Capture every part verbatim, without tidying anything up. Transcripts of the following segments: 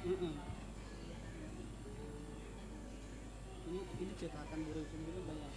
Ini, ini cetakan dua ribu sembilan banyak.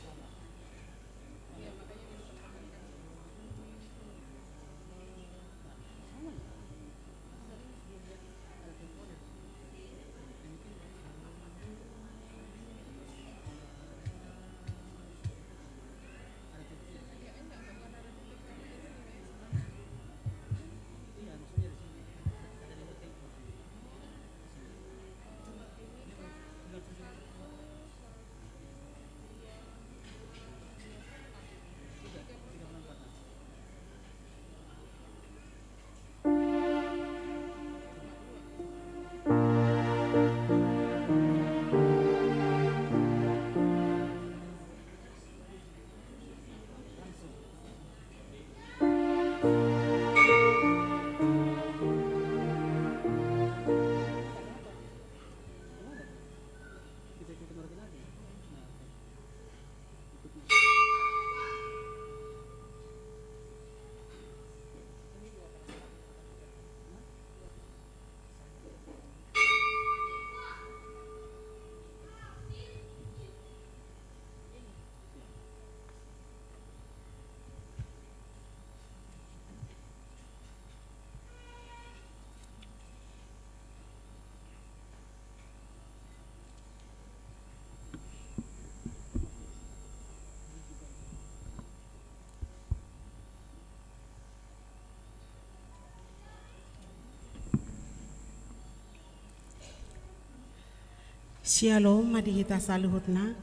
Syalom ma di hita saluhutna.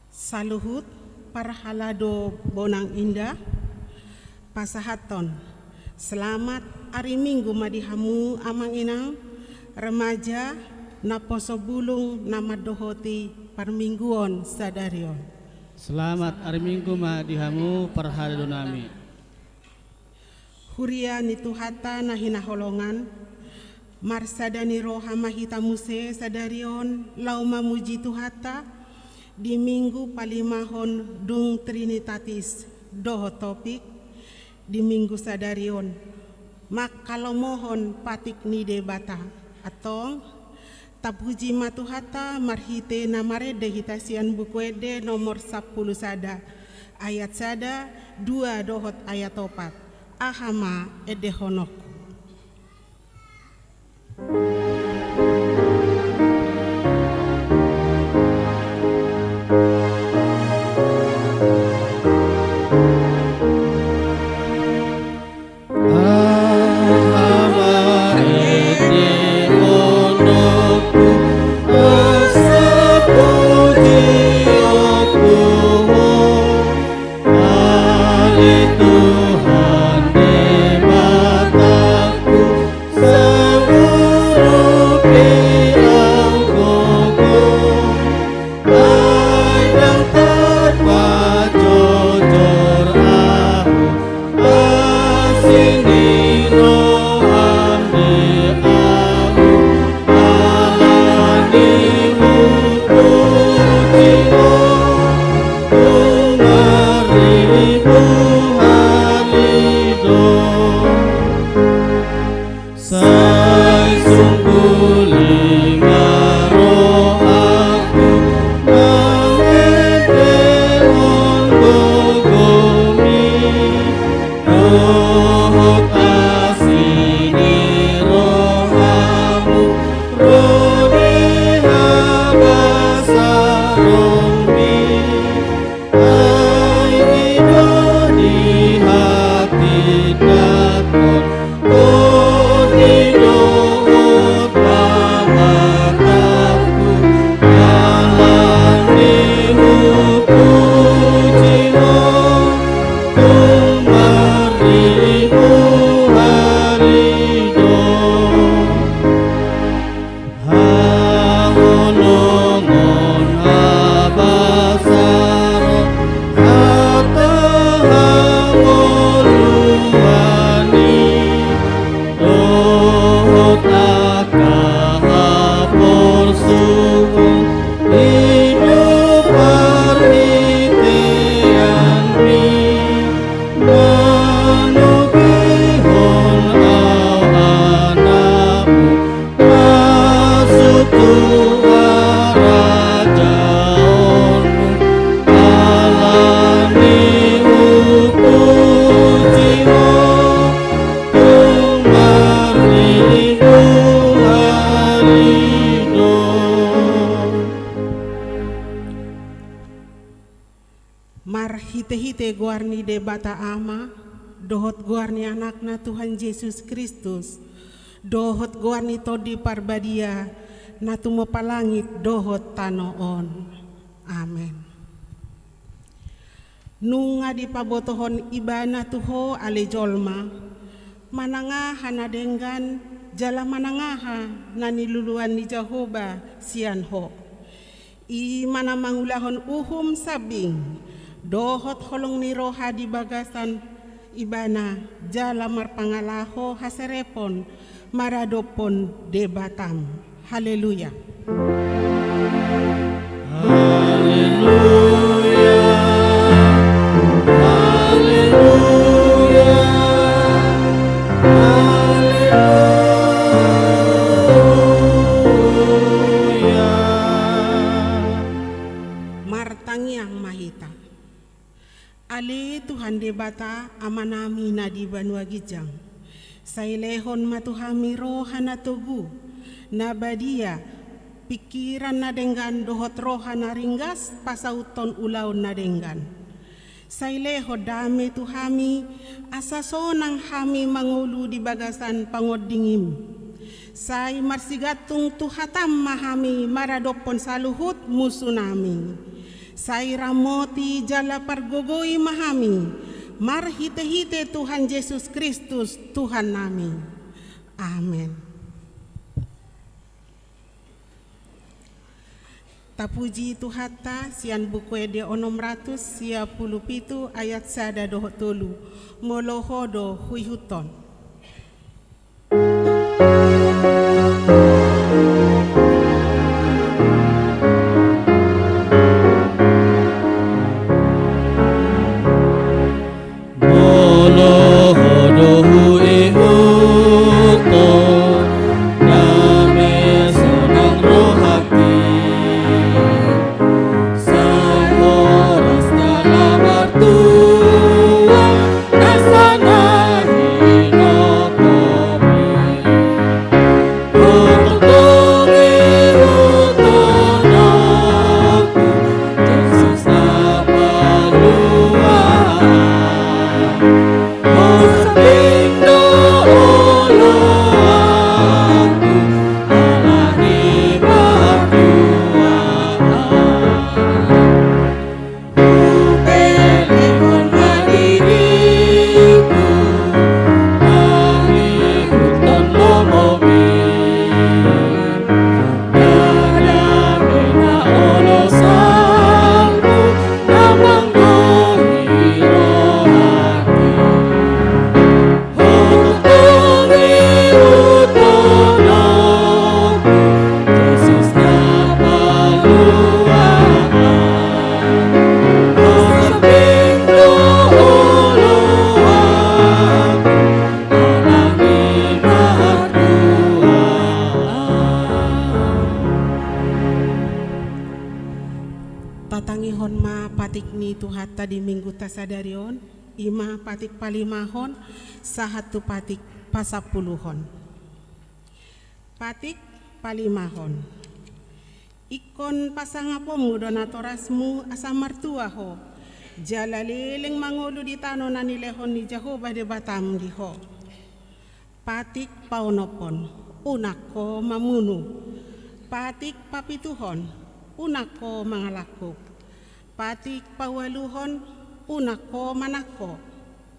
Saluhut parhalado Bonang Indah, pasahathon selamat ari Minggu ma di hamu amang inang, remaja, naposo bulung na mandohoti parmingguon sadari on. Selamat ari Minggu ma di hamu parhalado nami. Huria ni Tuhanta na hinaholongan, marsada ni roha ma hita muse sadari on laho mamuji Tuhanta di Minggu palimahon dung Trinitatis dohot topik di Minggu sadari on, mangkalomohon patik ni Debata. Antong, tapuji ma Tuhanta marhite na marende hita sian Buku Ende nomor sampulu sada, ayat sada, dua dohot ayat opat. Aha ma endehononku? Sai sungkul ma rohangku mangendehon gogomi, dohot asi ni rohamu ro di habasaronmi. Ai i do di hatindangon, dohot pamatangku, ala ni hupuji ho, tung marribu Goar ni Debata Ama, dohot goar ni Anakna Tuhan Jesus Kristus, dohot goar ni Tondi Parbadia, na tumompa langit dohot tano on. Amen. Nunga dipabotohon Ibana tu ho ale jolma, manang aha na denggan, jala manang aha na niluluan ni Jahowa sian ho. I ma na mangulahon uhum sambing, dohot holong ni roha di bagasan Ibana, jala marpangalaho haserepon maradophon Debatam. Haleluya. Haleluya. Haleluya. Haleluya. Martangiang ma hita. Ale Tuhan Debata, Amanami na di banua ginjang, sai lehon ma tu hami roha na togu, na badia, pingkiran na denggan dohot roha na ringgas pasauthon ulaon na denggan. Sai lehon dame tu hami, asa sonang hami mangolu di bagasan pangondingim. Sai marsigantung tu hatam ma hami maradophon saluhut musunami. Sai ramoti jala pargogoi ma hami, marhitehite Tuhan Jesus Kristus, Tuhannami. Amen. Tapuji Tuhanta, sian Buku Ende onom ratus sia pulu pitu ayat sada dohot tolu, molo ho do huihuthon. Molo ho do huihuthon, dame sonang rohangki. Sai horas jala martua, nasa na hinongkomi. Ho tongtong ihuthononku, Jesus na paluahon. Ho sambing do oloanku, ala ni paluahon. Hupelehon ma diringku, mangihuthon lomomi. Ndada be na olo salpu, na manggohi rohangki. Ho tongtong ihuthononku, Jesus na paluahon. Ho sambing do oloanku, ala ni paluahon. Tatangihon ma patik ni Tuhanta di Minggunta sadari on. I ma patik palimahon sahat tu patik pasampuluhon. Patik palimahon. Ingkon pasangaponmu do natorasmu asa martua ho, jala leleng mangolu di tano na nilehon ni Jahowa Debatam di ho. Patik paonomhon, unang ho mamunu. Patik papituhon, unang ho mangalangkup. Patik paualuhon, unang ho manangko.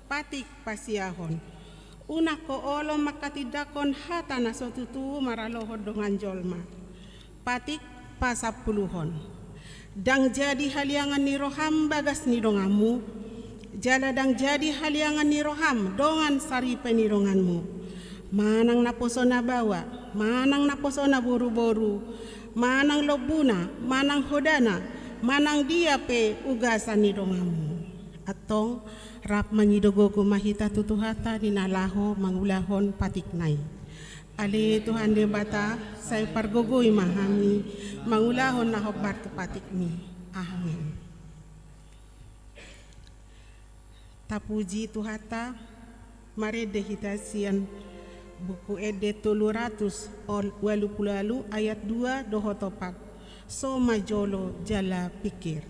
Patik pasiahon, unang ho olo manghatindanghon hata na so tutu maralohon dongan jolma. Patik pasampuluhon. Ndang jadi haliangan ni roham bagas ni donganmu, jala ndang jadi haliangan ni roham dongan saripe ni donganmu. Manang naposona baoa, manang naposona boruboru, manang lombuna, manang hodana, manang dia pe ugasan ni donganmu. Antong, rap mangido gogo ma hita tu Tuhanta di na laho mangulahon patikna i. Ale Tuhan Debata, sai pargogoi ma hami mangulahon na hombar tu patikmi. Amen. Tapuji Tuhanta, marende hita sian Buku Ende tolu ratus ualu pulu ualu ayat dua dohot opat. So ma jolo jala pingkir.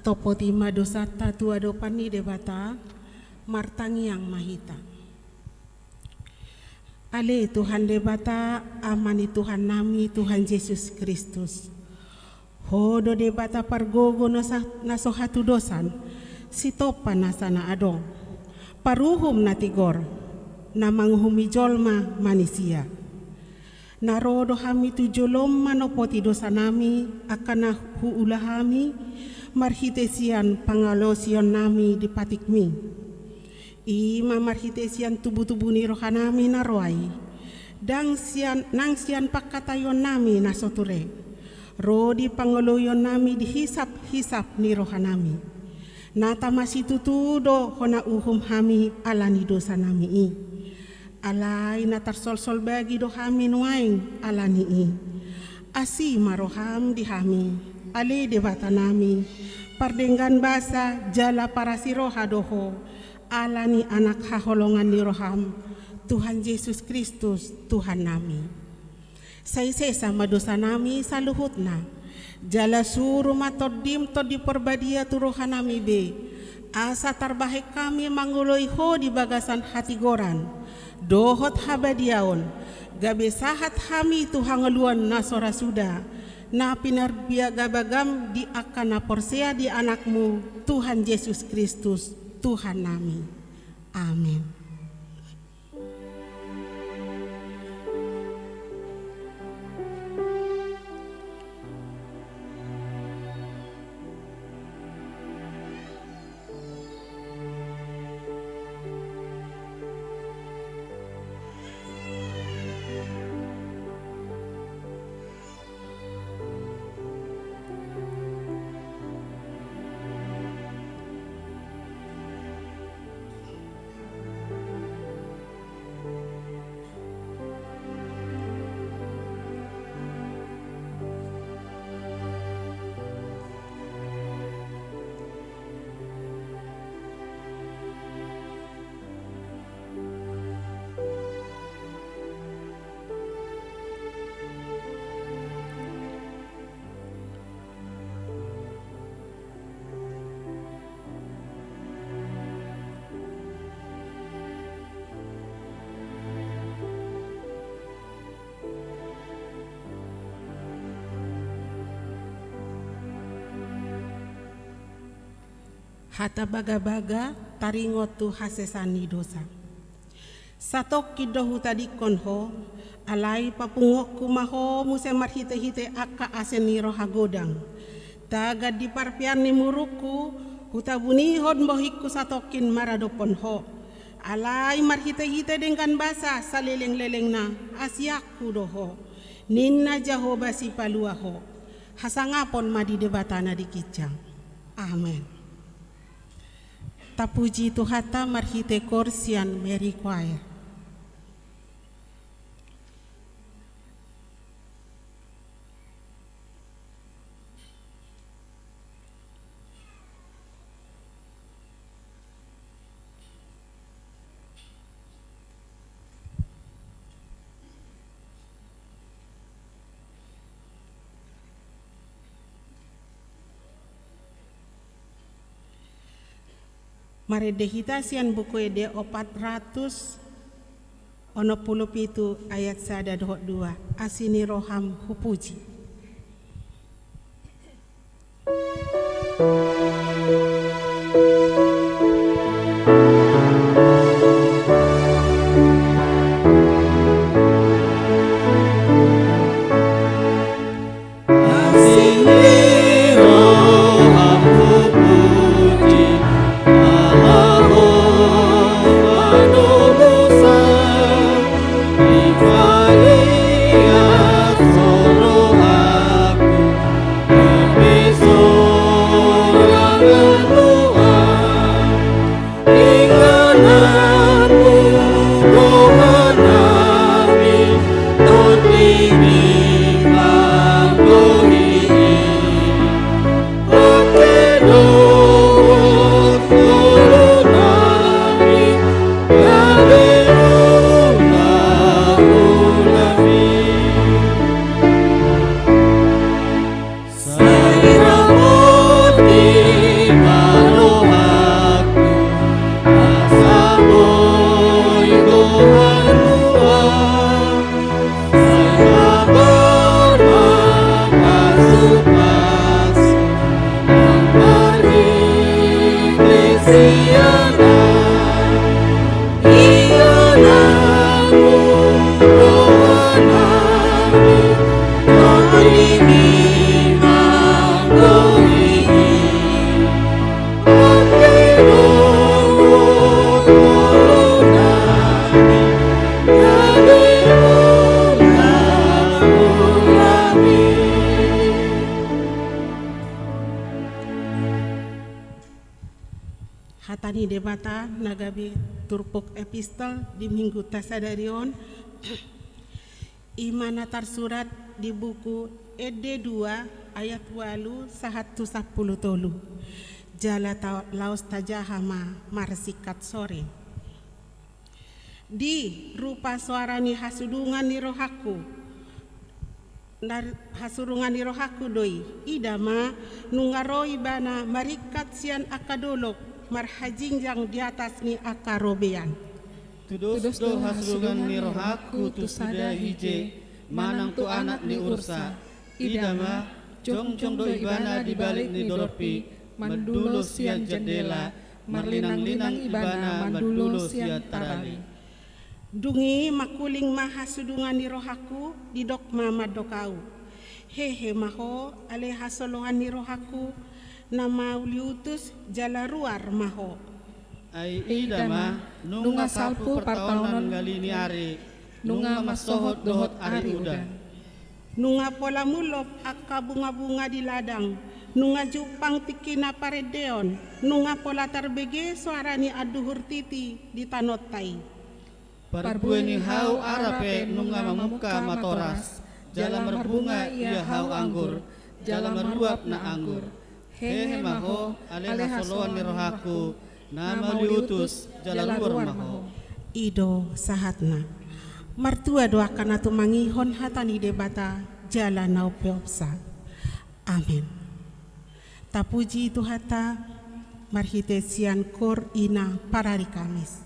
Topoti ma dosanta tu adopan ni Debata, martangiang ma hita. Ale Tuhan Debata, Ama ni Tuhannami, Tuhan Jesus Kristus. Ho do Debata pargogo na sa-, na so hatudosan, sitompa nasa na adong, paruhum na tigor, na manguhumi jolma manisia. Na ro do hami tu jolom manopoti dosanami, angka na huula hami, marhite sian pangalosionnami di patikmi. I ma marhite sian tubutubu ni rohanami na ro ai. Ndang sian, nang sian pangkataionnami na so ture. Ro di pangoloionnami di hisaphisap ni rohanami. Na tama situtu do hona uhum hami ala ni dosanami i. Alai na tarsolsol bagi do hami nuaeng ala ni i. Asi ma roham di hami, ale Debatanami, pardenggan basa jala parasi roha do ho, ala ni Anak haholongan ni roham, Tuhan Jesus Kristus, Tuhannami. Sai sesa ma dosanami saluhutna. Jala suru ma Tondim, Tondi Parbadia tu rohanami be. Asa tarbahen hami mangoloi ho di bagasan hatigoran dohot habadiaon. Gabe sahat hami tu hangoluan na so ra suda. Na pinarbagabagam di angka na porsea di Anakmu, Tuhan Jesus Kristus, Tuhannami. Amen. Hata bagabaga taringot tu hasesaan ni dosa. Satongkin do hutadingkon ho, alai papunguhonku ma ho muse marhitehite angka asi ni roha godang. Tagan di parpean ni murukku, hutabunihon bohingku satongkin maradophon ho. Alai marhitehite denggan basa salelenglelengna, asianku do ho, ninna Jahowa Sipalua ho. Hasangapon ma di Debata na di ginjang. Amen. Tapuji Tuhanta marhite kor sian Mary Choir. Marende hita sian Buku Ende opat ratus onom pulu pitu ayat sada dohot dua. Asi ni roham hupuji. Hata ni Debata na gabe turpuk epistel di Minggu ta sadari on, i ma na tarsurat di buku Ende dua ayat ualu sahat tu sampulu tolu. Jala ta-, laos tajaha ma marsingkat sore. Di rupa soara ni hasudungan ni rohangku, na, hasudungan ni rohangku do i, ida ma, nunga ro ibana maringkat sian angka dolok, marhajingjang di atas ni angka robean. Tudos do hasudungan ni rohangku tu sada ije, manang tu anak ni ursa. Ida ma, jongjong do ibana di balik ni dolok i, mandulo sian jandela, marlinanglinang ibana mandulo sian tarali. Dung i mangkuling ma hasudungan ni rohangku, didok ma mandok ahu: Hehe ma ho, ale hasoloan ni rohangku, na mauliutus, jala ruar ma ho. Ai ida ma, nunga salpu partaonon ngali ni ari, nunga mansohot dohot ari udan. Nunga pola mulop angka bungabunga di ladang, nunga jumpang tingki na parendeon, nunga pola tarbege soara ni anduhur titi di tanoonta i. Parbue ni hau ara pe nunga mamungka matoras, jala marbunga ia hau anggur, jala maruap na anggur. Hehe ma ho, ale hasoloan ni rohangku, na mauliutus, jala ruar ma ho. I do sahatna. Martua do angka na tumangihon hata ni Debata, jala na umpeopsa. Amen. Tapuji Tuhanta, marhite sian koor i na parari Kamis.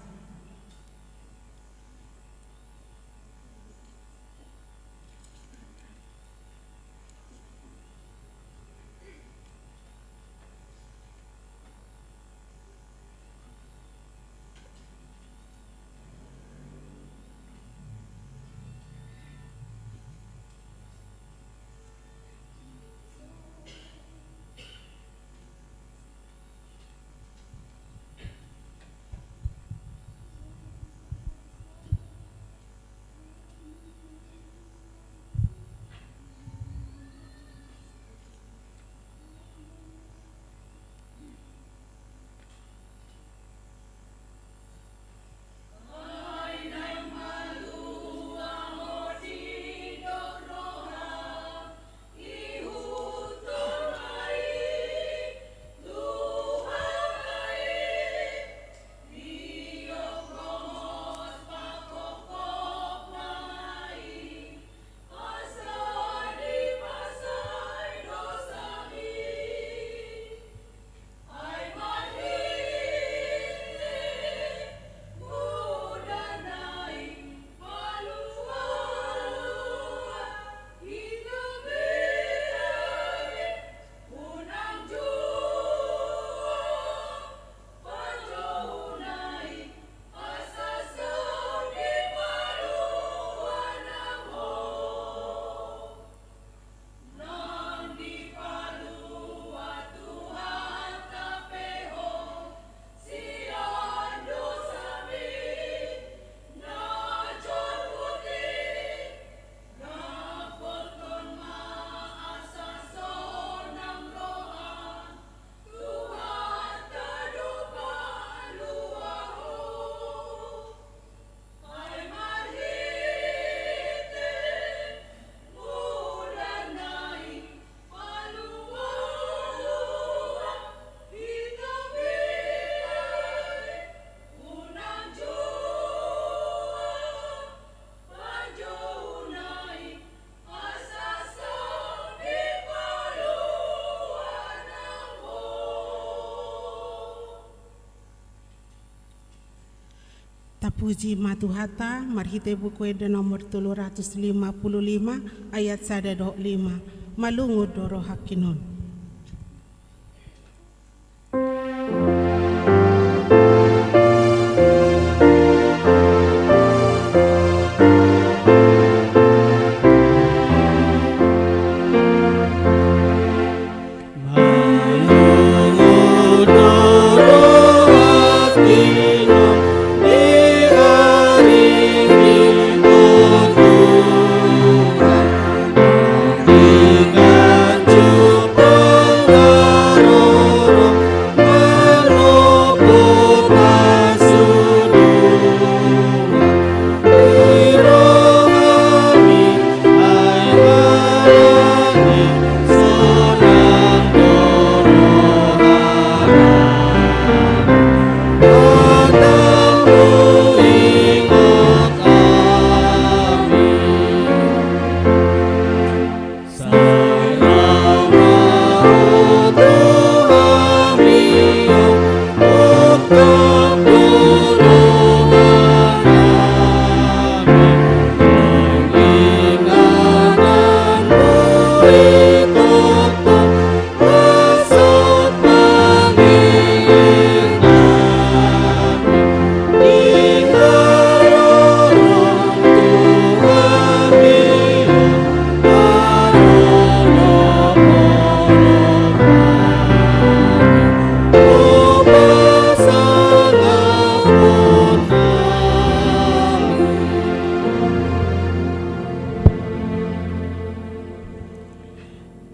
Tapuji ma Tuhanta, marhite Buku Ende nomor tolu ratus lima puluh lima, ayat sada dohot lima. Malungun do rohangki on.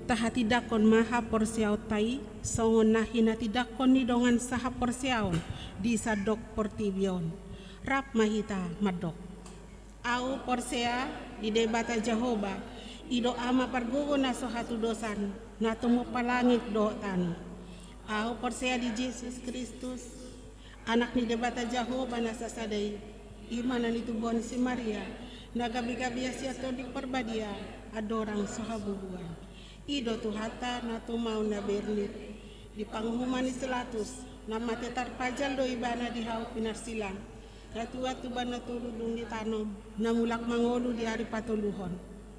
Tahatindangkon ma haporseaonta i songon na hinatindangkon ni dongan sahaporseaon di sandok portibi on. Rap ma hita mandok: Ahu porsea di Debata Jahowa, i do Ama pargogo na so hatudosan, na tumompa langit dohot tano. Ahu porsea di Jesus Kristus, Anak ni Debata Jahowa na sasada i, i ma na nitubuhon si Maria, na gabe-gabe ia sian Tondi Parbadia, andorang so habubuhan. I do Tuhanta na tumaon na bernit. Di panguhuman ni si Latus, na mate tarpajal do ibana di hau pinarsilang. Na tuat tu banua toru dung ditanom, na mulak mangolu di ari patoluhon.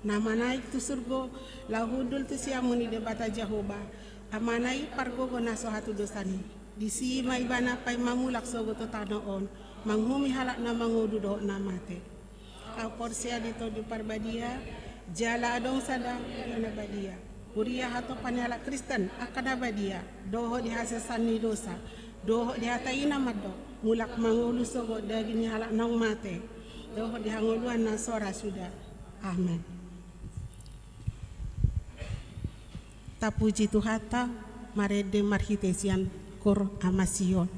Na manaek tu surgo, laho hundul tu siamun ni Debata Jahowa, Amana i pargogo na so hatudosan i. Disi ma ibana paima mulak sogot tu tano on, manguhumi halak na mangolu dohot na mate. Ahu porsea di Tondi Parbadia, jala adong sada Huria na badia. Huria hatopan ni halak Kristen angka na badia, dohot di hasesaan ni dosa, dohot di hata i na mandok, mulak mangolu sogot daging ni halak naung mate, dohot di hangoluan na so ra suda. Amen. Tapuji Tuhanta, marende marhite sian Koor Ama Sion.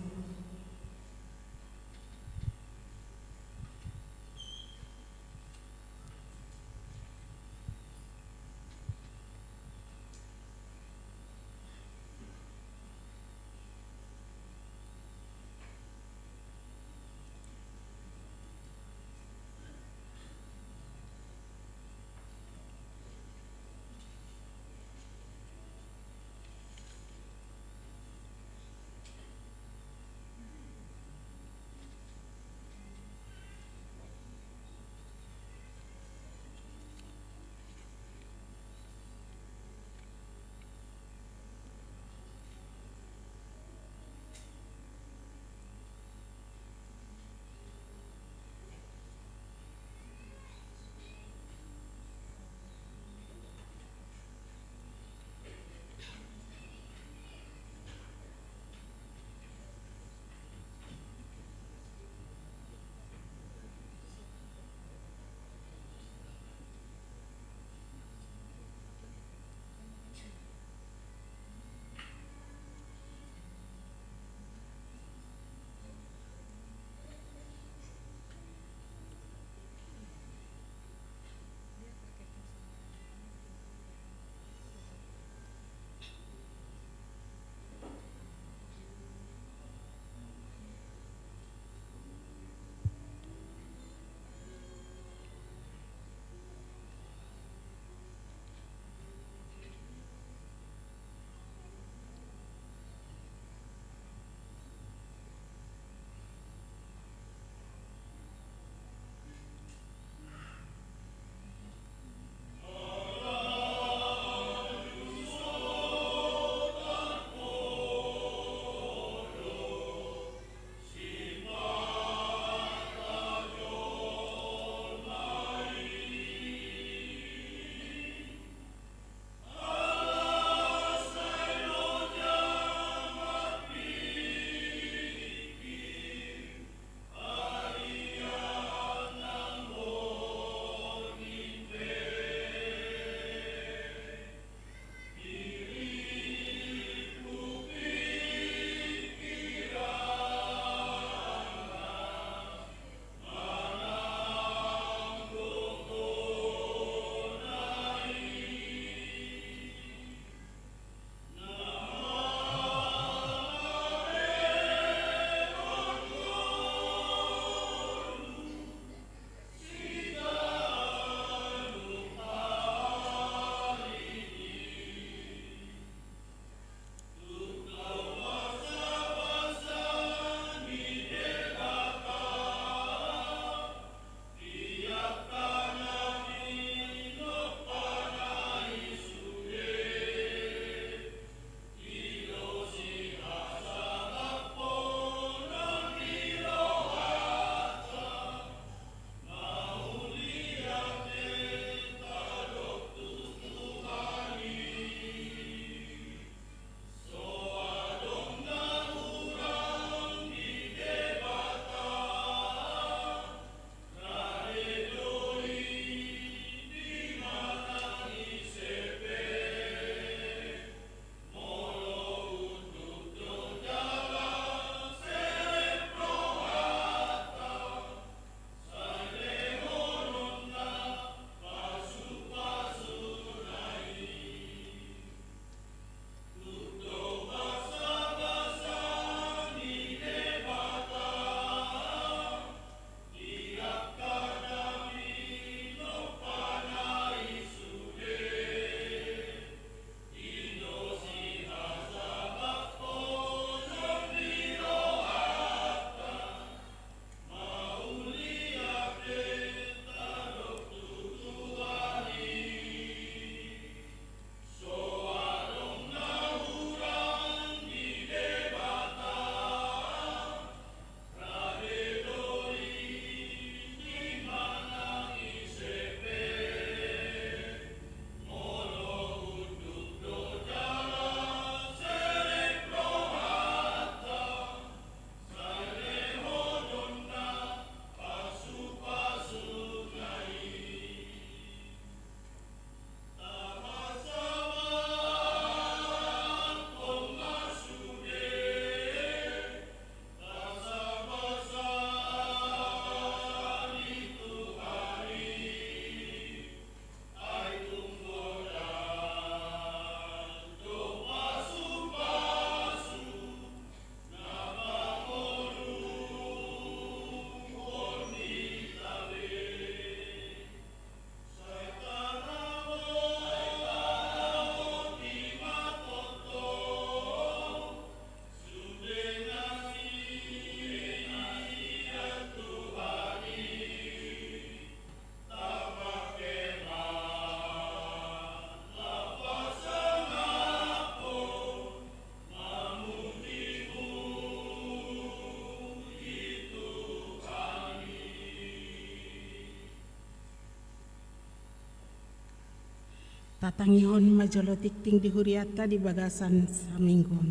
Tatangihon ma jolo tingting di hurianta di bagasan saminggu on.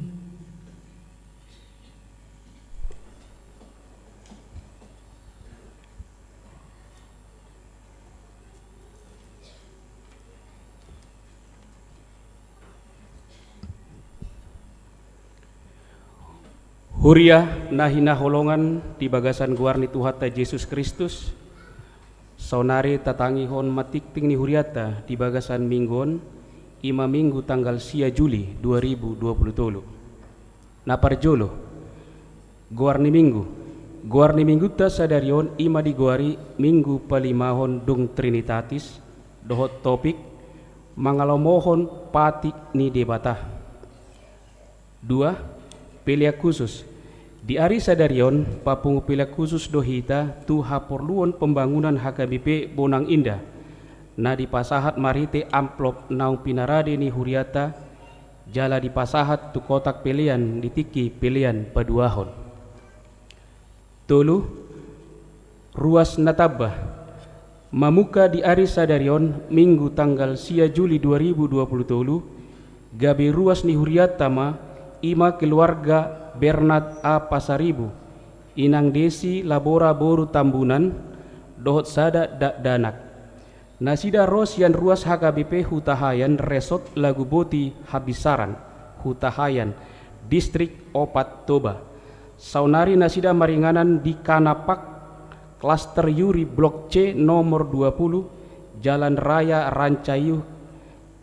Huria na hinaholongan di bagasan goar ni Tuhanta Jesus Kristus, saonari tatangihon ma tingting ni hurianta di bagasan minggu on, i ma minggu tanggal sia Juli dua ribu dua puluh tolu. Na parjolo, goar ni minggu. Goar ni minggunta sadari on i ma digoari Minggu Palimahon dung Trinitatis, dohot topik, mangalomohon patik ni Debata. Dua, pelean khusus. Di ari sadari on, papungu pelean khusus do hita tu haporluon pembangunan H K B P Bonang Indah, na dipasahat marhite amplop naung pinarade ni hurianta, jala dipasahat tu kotak pelean di tingki pelean paduahon. Tolu, ruas na tamba. Mamungka di ari sadari on, Minggu tanggal sia Juli dua ribu dua puluh tolu, gabe ruas ni hurianta ma, i ma keluarga Bernat A Pasaribu, Inang Desi Labora boru Tambunan, dohot sada dakdanak. Nasida ro sian ruas H K B P Hutahaean, Resort Laguboti Habinsaran, Hutahaean, Distrik Opat Toba. Saonari nasida maringanan di Kanapak, Klaster Yuri, Blok C, nomor dua puluh, Jalan Raya Rancaiu,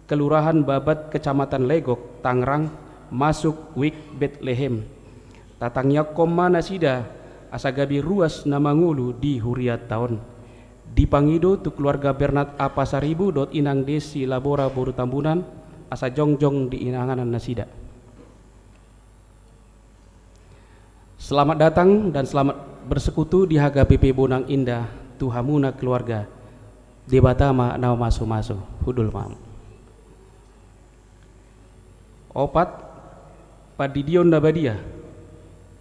Kelurahan Babat, Kecamatan Legok, Tangerang, masuk Wik Betlehem. Tatangiangkon ma nasida, asa gabe ruas na mangolu di hurianta on. Dipangido tu keluarga Bernat A Pasaribu dohot Inang Desi Labora boru Tambunan, asa jongjong di inganan nasida. Selamat datang dan selamat bersekutu di H K B P Bonang Indah, tu hamuna keluarga. Debata ma na mamasu-masu, hundul ma. Opat, pandidion na badia.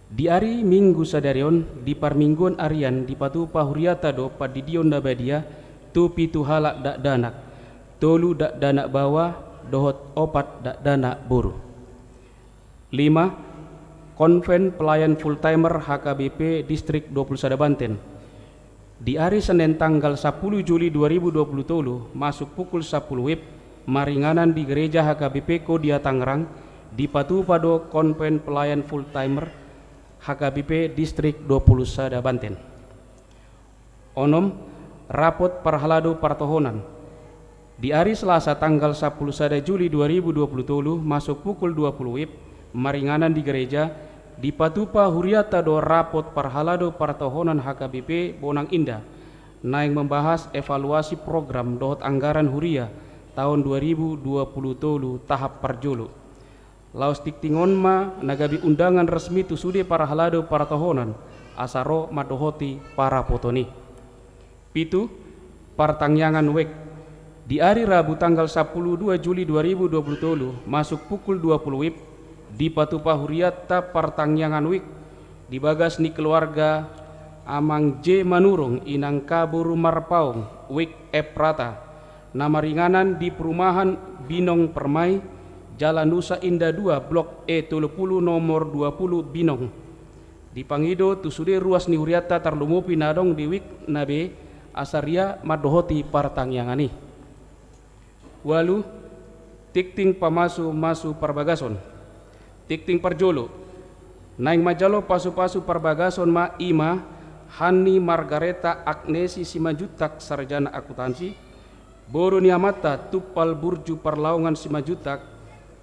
Di ari Minggu sadari on, di parmingguon arian dipatupa hurianta do pandidion na badia tu pitu halak dakdanak, tolu dakdanak baoa dohot opat dakdanak boru. Lima, Konven Pelayan Full Timer H K B P Distrik dua puluh sada Banten. Di ari Senen tanggal sapuluh Juli dua ribu dua puluh tolu, masuk pukul sapuluh wib, maringanan di Gereja H K B P Kodia Tangerang, dipatupa do Konven Pelayan Full Timer H K B P Distrik dua puluh sada Banten. Onom, rapot parhalado partohonan. Di ari Selasa tanggal sapuluh sada Juli dua ribu dua puluh tolu, masuk pukul dua puluh wib, maringanan di gereja, dipatupa hurianta do rapot parhalado partohonan H K B P Bonang Indah, naeng membahas evaluasi program dohot anggaran huria taon dua ribu dua puluh tolu tahap parjolo. Laos tingting on ma na gabe undangan resmi tu sude parhalado partohonan, asa ro mandohoti parapoton i. Pitu, partangiangan wijk. Di ari Rabu tanggal sapuluh dua Juli dua ribu dua puluh tolu, masuk pukul dua puluh wib, dipatupa hurianta partangiangan wijk di bagas ni keluarga Amang J Manurung, Inang K boru Marpaung, Wijk Efrata, na maringanan di perumahan Binong Permai, Jalan Nusa Indah dua, Blok E tolu puluh, nomor dua puluh, Binong. Dipangido tu sude ruas ni hurianta tarlumobi na adong di wijk na be, asa ro mandohoti partangiangan i. Ualu, tingting pamasu-masu parbagason. Tingting parjolo. Naeng manjalo pasu-pasu parbagason ma i ma, han ni Margareta Agnesi Simanjuntak, sarjana akuntansi, boru ni amanta Tumpal Burju Parlaongan Simanjuntak,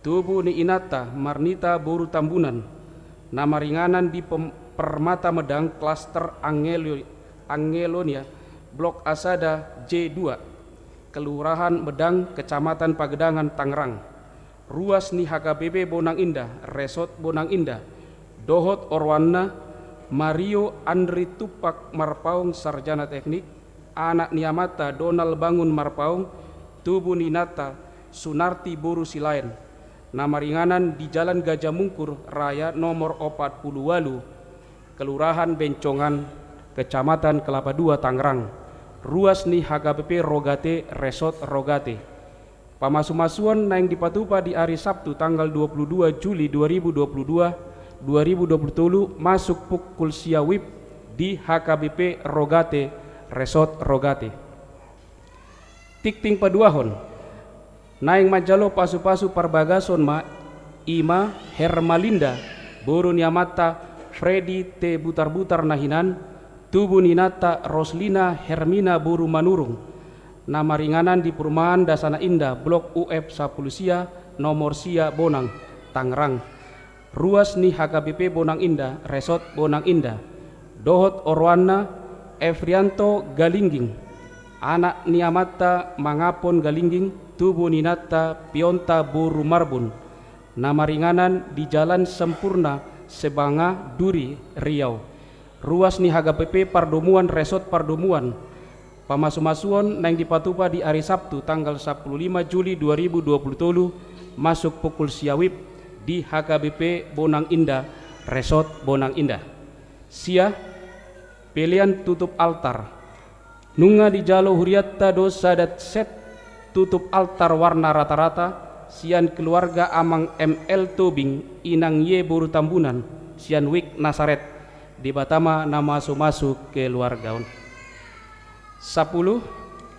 tubu ni inanta Marnita boru Tambunan, na maringanan di pem-, Permata Medang, klaster Angelo-, Angelonia, Blok A sada J dua, Kelurahan Medang, Kecamatan Pagedangan, Tangerang. Ruas ni H K B P Bonang Indah, Resort Bonang Indah, dohot oroanna Mario Andri Tumpak Marpaung, sarjana teknik, anak ni amanta Donald Bangun Marpaung, tubu ni inanta Sunarti boru Silaen, na maringanan di Jalan Gajah Mungkur Raya nomor opat puluh ualu, Kelurahan Bencongan, Kecamatan Kelapa Dua, Tangerang. Ruas ni H K B P Rogate, Resort Rogate. Pamasumasuon naeng dipatupa di ari Sabtu tanggal dua puluh dua Juli dua ribu dua puluh dua, dua ribu dua puluh tolu, masuk pukul sia wib di H K B P Rogate, Resort Rogate. Tingting paduahon. Naeng manjalo pasupasu parbagason ma i ma Hermalinda, boru ni amanta Fredi T Butarbutar na hinan, tubu ni inanta Roslina Hermina boru Manurung, na maringanan di Perumahan Dasana Indah, Blok U F sampulu sia, nomor sia Bonang, Tangerang. Ruas ni H K B P Bonang Indah, Resort Bonang Indah. Dohot oroanna Efrianto Galingging, anak ni amanta Mangapon Galingging, tubu ni inanta Pionta boru Marbun, na maringanan di Jalan Sempurna, Sebanga, Duri, Riau. Ruas ni H K B P Pardomuan, Resort Pardomuan. Pamasumasuon naeng dipatupa di ari Sabtu tanggal sampulu lima Juli dua ribu dua puluh tolu, masuk pukul sia wib di H K B P Bonang Indah, Resort Bonang Indah. Sia, pelean tutup altar. Nunga dijalo hurianta do sada set tutup altar warna rata-rata sian keluarga Amang M L Tobing, Inang Ye boru Tambunan, sian Wik Nasaret. Debata ma na masumasu keluarga on. Sampulu,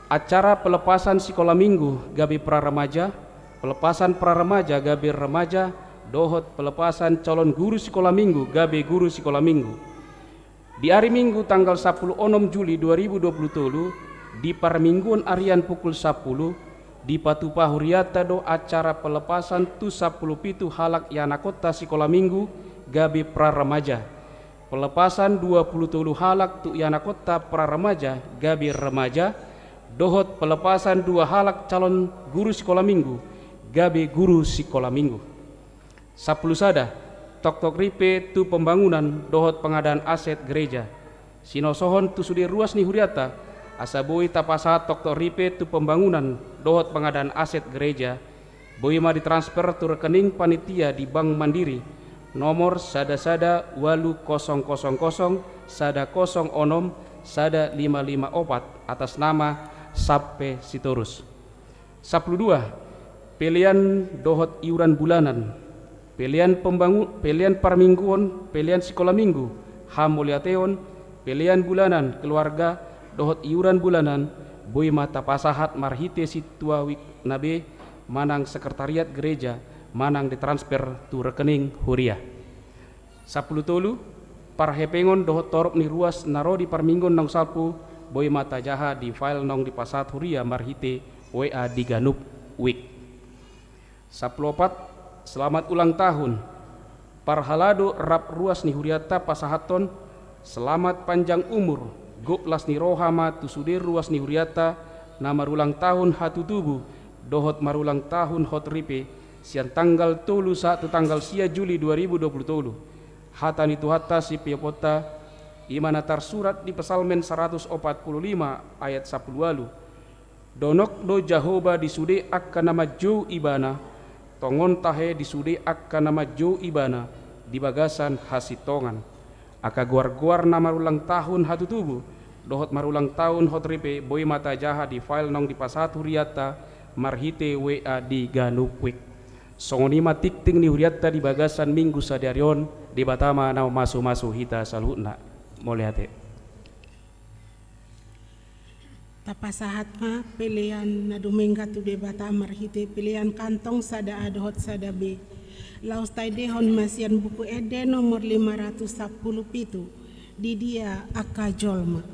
acara pelepasan sikola minggu gabe pra remaja, pelepasan pra remaja gabe remaja, dohot pelepasan calon guru sikola minggu gabe guru sikola minggu. Di ari Minggu tanggal sampulu onom Juli dua ribu dua puluh tolu, di parmingguon arian pukul sampulu, dipatupa hurianta do acara pelepasan tu sampulu pitu halak ianakhonta sikola minggu gabe pra remaja. Pelepasan dua puluh tolu halak tu ianakhonta pra remaja gabe remaja, dohot pelepasan dua halak calon guru sikola minggu gabe guru sikola minggu. Sampulu sada, toktok ripe tu pembangunan dohot pengadaan aset gereja. Sinosohon tu sude ruas ni hurianta, asa boi tapasahat toktok ripe tu pembangunan dohot pengadaan aset gereja, boi ma ditransfer tu rekening panitia di Bank Mandiri, nomor sada sada ualu kosong kosong kosong sada kosong onom sada lima lima opat, atas nama Sampe Sitorus. Sampulu dua, pelean dohot iuran bulanan. Pelean pembangun, pelean parmingguon, pelean sikola minggu, hamauliateon, pelean bulanan keluarga, dohot iuran bulanan, boi ma tapasahat marhite sintua wik na be, manang sekretariat gereja, manang ditransfer tu rekening huria. Sampulu tolu, parhepengon dohot torop ni ruas na ro di parmingguon naung salpu, boi ma tajaha di file naung dipasahat huria marhite W A di ganup wik. Sampulu opat, selamat ulang tahun. Parhalado rap ruas ni hurianta pasahathon, selamat panjang umur, gok las ni roha ma tu sude ruas ni hurianta, na marulang tahun hatutubu, dohot marulang tahun hot ripe, sian tanggal tolu sahat tu tanggal sia Juli dua ribu dua puluh tolu. Hata ni Tuhanta sipeoponta, i ma na tarsurat di Psalmen saratus opat pulu lima ayat sampulu ualu. Donok do Jahowa di sude angka na manjou Ibana, tongon tahe di sude angka na manjou Ibana, di bagasan hasintongan. Angka goar-goar na marulang tahun hatutubu, dohot marulang tahun hot ripe, boi ma tajaha di file naung dipasahat hurianta, marhite W A di ganup wik. Songon i ma tingting ni hurianta di bagasan Minggu sadari on, Debata ma na mamasu-masu hita saluhutna. Mauliate. Tapasahat ma pelean na dumenggan tu Debata marhite pelean kantong sada A dohot sada B. Laos taendehon ma sian Buku Ende nomor lima ratus sampulu pitu, Di dia angka jolma.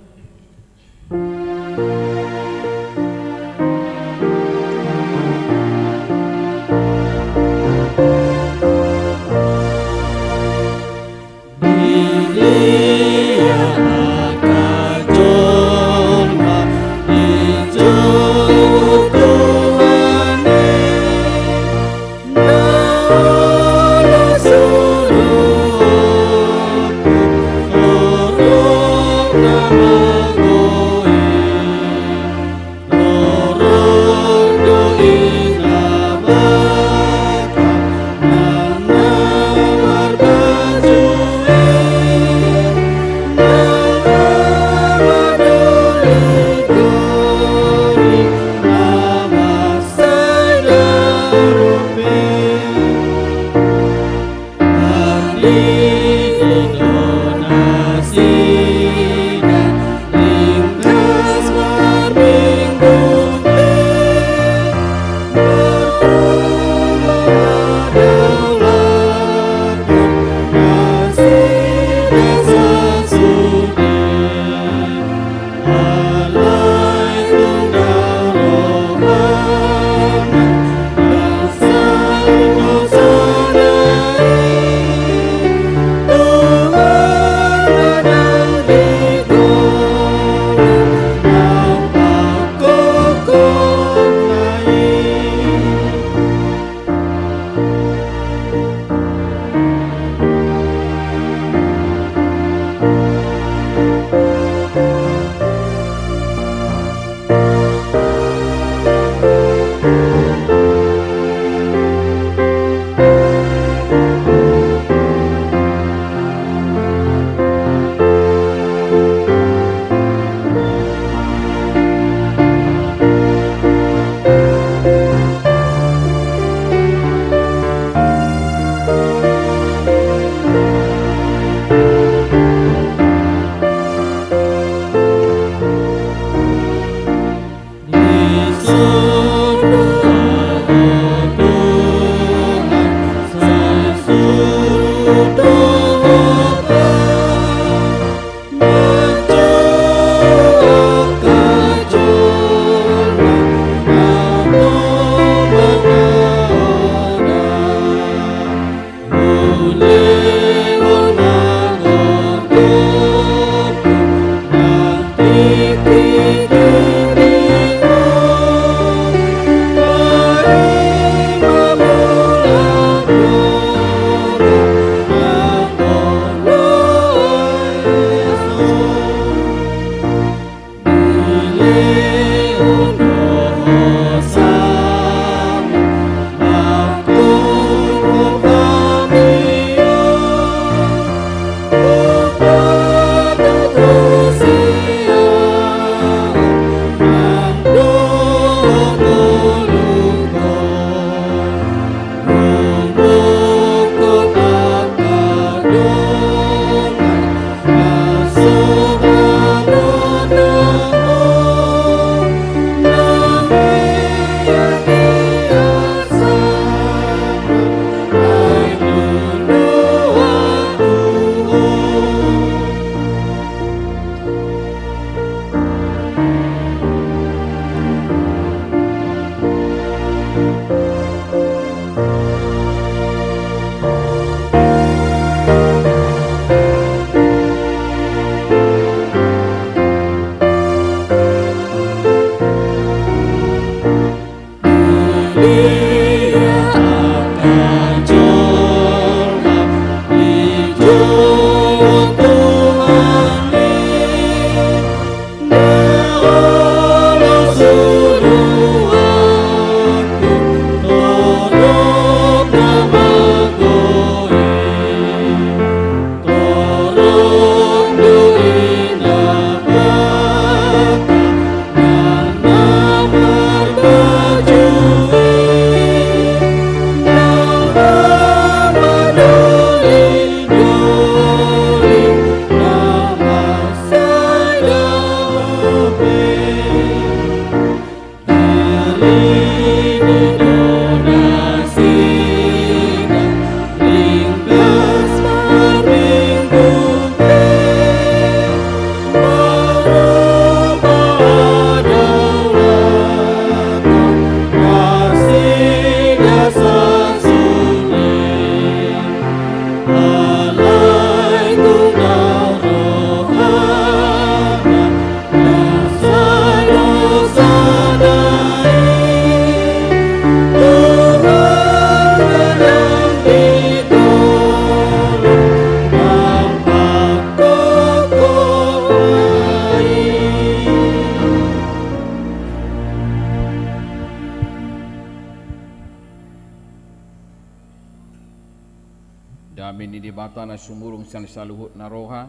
Dame ni Debata na sumurung sian saluhut na roha,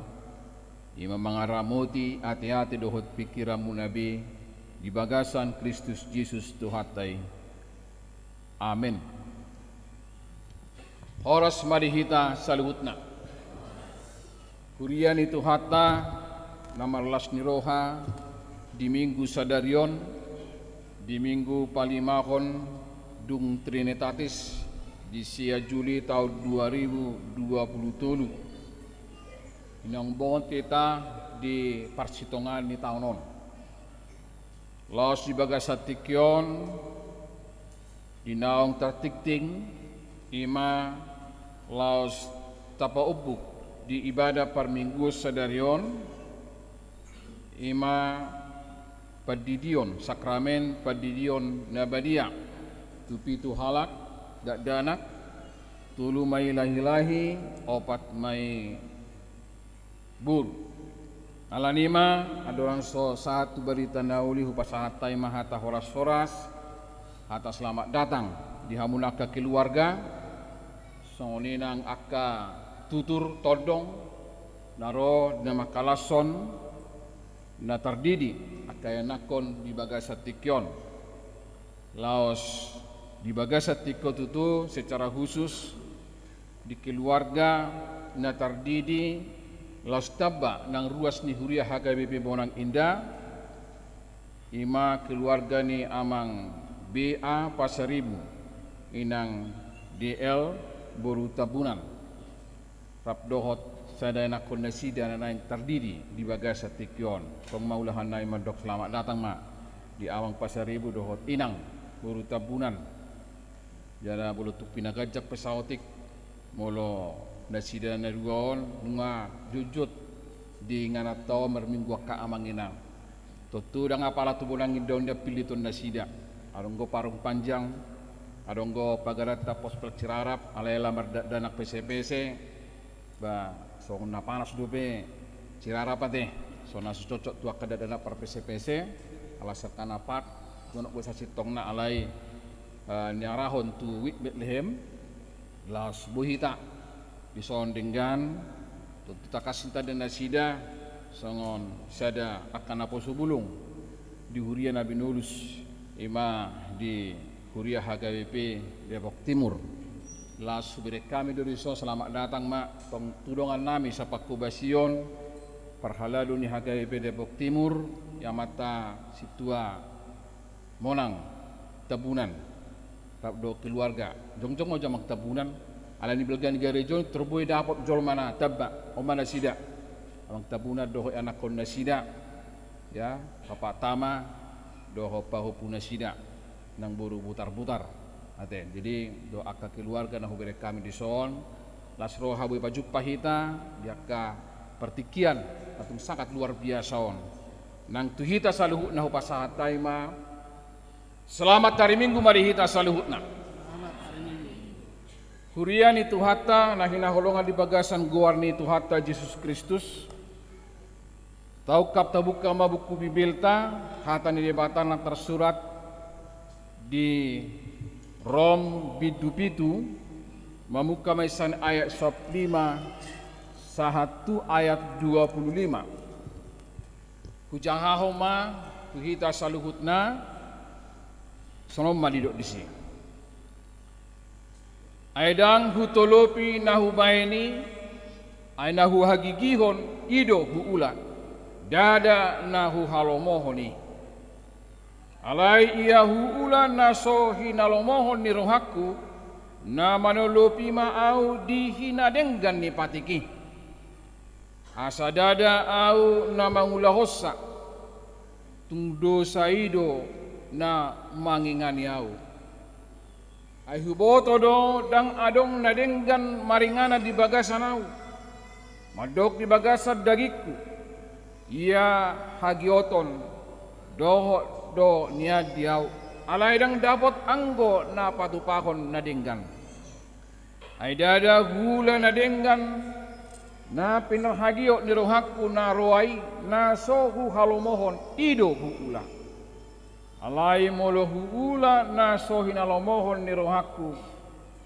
i ma mangaramoti ateate dohot pingkiranmuna be di bagasan Kristus Jesus Tuhanta i. Amen. Horas ma di hita saluhutna. Huria ni Tuhanta na marlas ni roha, di Minggu sadari on, di Minggu palimahon dung Trinitatis, di sia Juli taon dua ribu dua puluh tolu. Naung bongot hita di parsitongaan ni taon on. Laos di bagasan tingki on, di naung tartingting, i ma laos tapaumbuk di ibadah parmingguon sadari on, i ma pandidion, sakramen pandidion na badia tu pitu halak dakdanak, tolu ma i lahilahi, opat ma i boru. Alani i ma, andorang so sahat tu barita na uli, hupasahat hami ma hata horas-horas, hata selamat datang di hamu na angka keluarga, songon i nang angka tutur tondong na ro na mangkalashon na tardidi angka ianakhon di bagasan tingki on. Laos di bagasan tingki on tutu secara khusus di keluarga na tardidi laos tamba nang ruas ni huria H K B P Bonang Indah, i ma keluarga ni Amang B A Pasaribu, Inang D L boru Tambunan, rap dohot sada ianakhon nasida na naeng tardidi di bagasan tingki on. Tong ma ulahan nami mandok selamat datang ma di Amang Pasaribu dohot Inang boru Tambunan. Jala molo tung pinaganjang pe saotik, molo nasida na dua on nunga jotjot di ingananta on marminggu angka amang inang. Tontu ndang apala tu Bonang Indah on diampiliton nasida. Adong do parung panjang, adong do pagaranta pospel sirarap, alai ala mardakdanak pesepese, ba songon na panas dope sirarap ate, songon na so cocok tu angka dakdanak parpesepese, ala sian angka na pat, gonok boasa sintongna alai, eh, niarahon tu Wijk Betlehem, laos boi hita dison denggan, tontu tangkas hita denggan nasida, songon sada angka naposo bulung di huria na binolus, i ma di huria H K B P Depok Timur. Laos hubereng hami do dison selamat datang ma tong tu dongan nami sapanghobasion, parhalado ni H K B P Depok Timur, i amanta Sintua Monang Tambunan, rap dohot keluarga. Jongjong ma jo Amang Tambunan, alani balga ni gareja on tor boi dapot jolma na tamba, on ma nasida. Amang Tambunan dohot ianakhon nasida, ya, bapak tama dohot pahompu nasida, nang boru Butarbutar. Ate, jadi dohot angka keluarga na hubereng hami dison, las roha boi pajumpa hita di angka partingkian na tung sangat luar biasa on. Nang tu hita saluhutna hupasahat hami ma, selamat hari Minggu ma di hita saluhutna. Huria ni Tuhanta na hinaholongan di bagasan goar ni Tuhanta Jesus Kristus, taungkap tabuka ma buku Bibelta, hata ni Debata na tarsurat di Rom bindu pitu, mamungka ma sian ayat sampulu lima sahat tu ayat dua puluh lima. Hujahahon ma tu hita saluhutna, songon on ma didok disi. Ai ndang hutolopi na hubaen i, ai na huhagigihon i do huula, ndada na huhalomohon i. Alai ia huula na so hinalomohon ni rohangku, na manolopi ma ahu di hinadenggan ni patik i. Asa ndada ahu na mangulahonsa, tung dosa i do na mangingani ahu. Ai huboto do ndang adong na denggan maringanan di bagasan ahu, mandok di bagasan dagingku, ia hagioton dohot do nian di ahu, alai ndang dapot anggo na patupahon na denggan. Ai ndada huula na denggan na pinarhagiot ni rohangku na roa i, na so huhalomohon i do huula. Alai molo huula na so hinalomohon ni rohangku,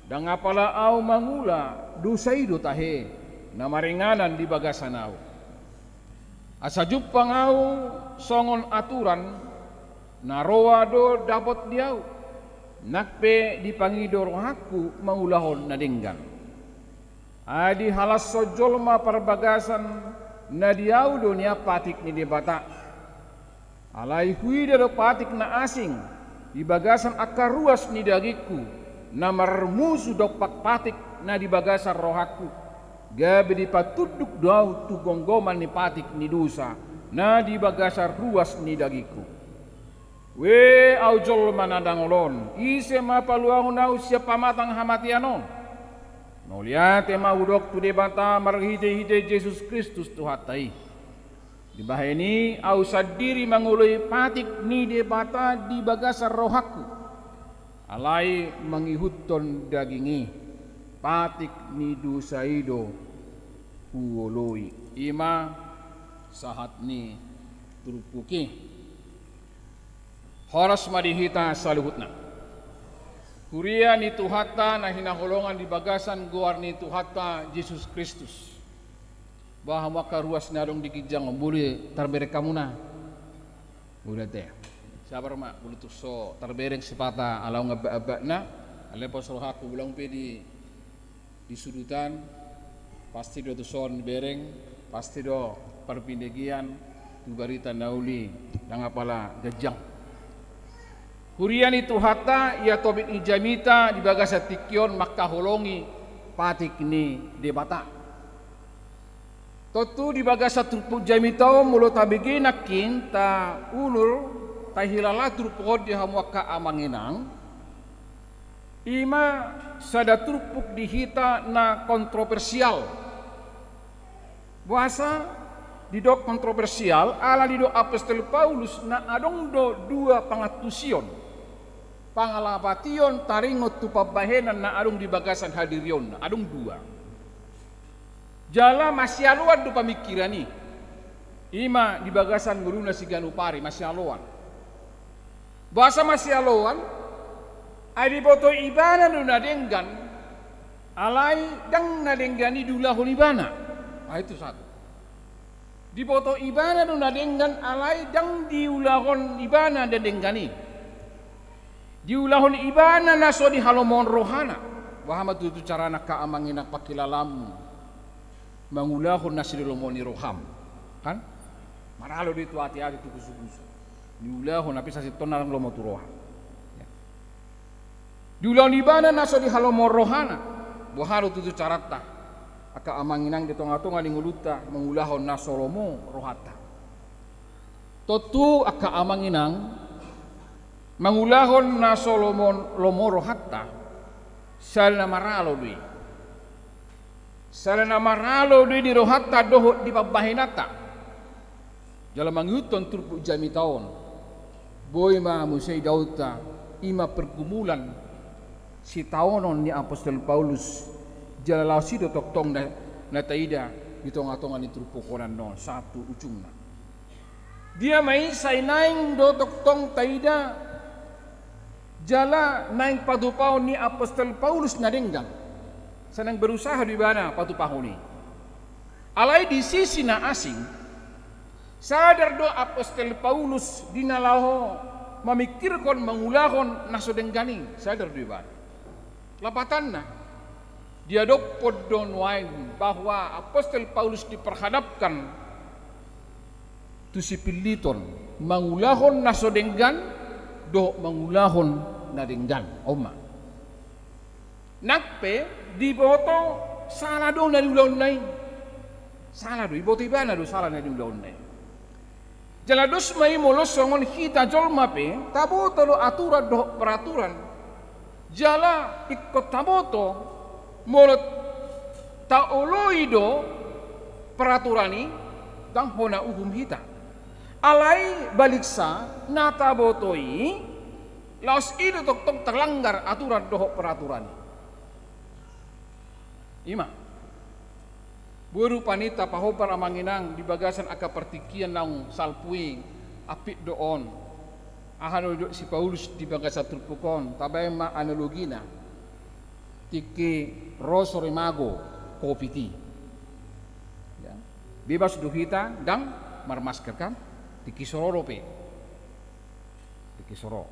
Ndang apala ahu mangula dosa i do tahe na maringanan di bagasan ahu. Asa jumpang ahu songon aturan, na roa do dapot di ahu, nang pe dipangido rohangku mangulahon na denggan. Ai dihalashon jolma parbagasan na di ahu do nian patik ni Debata. Alai huida do patik na asing di bagasan angka ruas ni dagingku, na marmusu dompak patik na di bagasan rohangku. Gabe dipatunduk do ahu tu gomgoman ni patik ni dosa na di bagasan ruas ni dagingku. Ue ahu jolma na dangol on, ise ma paluahon ahu sian pamatang hamatean on? Mauliate ma hudok tu Debata marhitehite Jesus Kristus Tuhanta i. Dibahen i ahu sandiri mangoloi patik ni Debata di bagasan rohangku, alai mangihuthon daging i, patik ni dosa i do huoloi. I ma sahat ni turpuk i. Horas ma di hita saluhutna. Huria ni Tuhanta na hinaholongan di bagasan goar ni Tuhanta Jesus Kristus. Boha hamu angka ruas na adong di ginjang on, boi tarbereng hamuna? Boi ate. Sabar ma, molo tung so tarbereng sipata ala ung abak-abakna, alai pos rohangku molo tung pe di, di sudutan, pasti do tuson bereng, pasti do parbinegean tu barita na uli, ndang apala ganjang. Huria ni Tuhanta, ia topik ni jamita di bagasan tingki on mangkaholongi patik ni Debata. Tontu di bagasan turpuk jamita on molo tabege nangkin taulur, tahilala turpuk on di hamu angka amang inang, i ma sada turpuk di hita na kontroversial. Boasa didok kontroversial? Ala didok apostel Paulus na adong do dua pangantusion, pangalapation taringot tu pambahenan na adong di bagasan hadirionna, adong dua. Jala masialoan do pamingkiran i. I ma di bagasan ngoluna siganup ari, masialoan. Boasa masialoan? Ai diboto ibana do na denggan, alai ndang na denggan i diulahon ibana. Ai itu satu. Diboto ibana do na denggan, alai ndang diulahon ibana na denggan i. Diulahon ibana na so dihalomohon rohana. Boha ma tutu carana angka amang inang pangkilalaanmu mangulahon na so dilomo ni roham? Kan? Maralo do i tu ate-ate, tu gusu-gusu. Diulahon, tapi sasintonna ndang lomo tu roha. Ya. Diulahon ibana na so dihalomohon rohana. Boha do tutu caranta angka amang inang di tonga-tonga ni ngolunta mangulahon na so lomo rohanta? Tontu angka amang inang, mangulahon na so lomo, lomo rohanta, sada na maralo do i. Sada na maralo do i di rohanta dohot di pambahenanta. Jala mangihuthon turpuk jamita on, boi ma muse idaonta, i ma pergumulan sitaonon ni apostel Paulus, jala laos i do tongtong na, na taida di tonga-tonga ni turpuk on annon sahat tu ujungna. Dia ma i? Sai naeng do tongtong taida jala naeng patupaon ni apostel Paulus na denggan. Sai naeng berusaha do ibana patupahon i. Alai di sisi na asing, sadar do apostel Paulus di na laho mamingkirhon mangulahon na so denggan i, sadar do ibana. Lapatanna, diadophon do nuaeng bahwa apostel Paulus diperhadapkan tu sipilliton, mangulahon na so denggan dohot mangulahon na denggan. On ma. Nang pe diboto sala do na niulahonna i. Sala do, diboto ibana do sala na niulahonna i. Jala dos ma i molo songon hita jolma pe, taboto do aturan dohot peraturan. Jala ingkon taboto, molo taoloi do peraturan i, ndang hona uhum hita. Alai baliksa, na taboto i, laos i do tongtong talanggar aturan dohot peraturan i. I ma. Boi rupani tapahombar amang inang di bagasan angka partingkian naung salpu i, ampit do on. Aha do didok si Paulus di bagasan turpuk on, tabaen ma analogina. Tingki ro sorimago covid i. Ya. Bebas do hita ndang marmasker kan? Tingki so ro dope. Tingki so ro.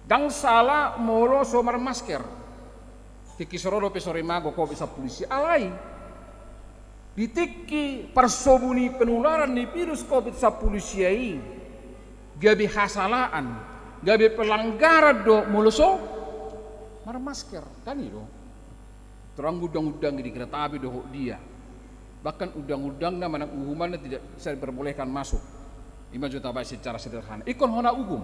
Ndang sala molo so marmasker. Tingki so ro dope sorimago covid sampulu sia, alai di tingki parsobu ni penularan ni virus covid sampulu sia i, gabe hasalaan, gabe pelanggaran do molo so marmasker, kan i do. Terang undang-undang di kereta api dohot dia. Bahkan undang-undangna manang uhumanna tidak bisa diperbolehkan masuk. Ima jo tabaen secara sederhana. Ingkon hona uhum.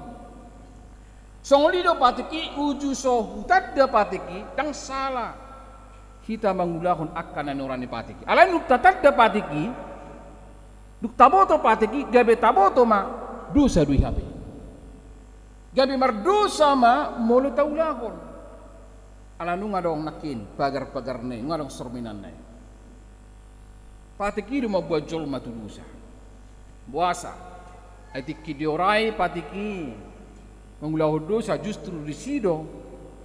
Songon i do patik i, uju so hutanda patik i, ndang sala hita mangulahon angka na niora ni patik i. Alai dung tatanda patik i, dung taboto patik i, gabe taboto ma dosa do i hape. Gabe mardosa ma molo taulahon. Ala nunga adong nangkin pagar-pagarna i, nunga adong sorminanna i. Patik i do mamboan jolma tu dosa. Boasa? Ai tingki diorai patik i mangulahon dosa, justru disi do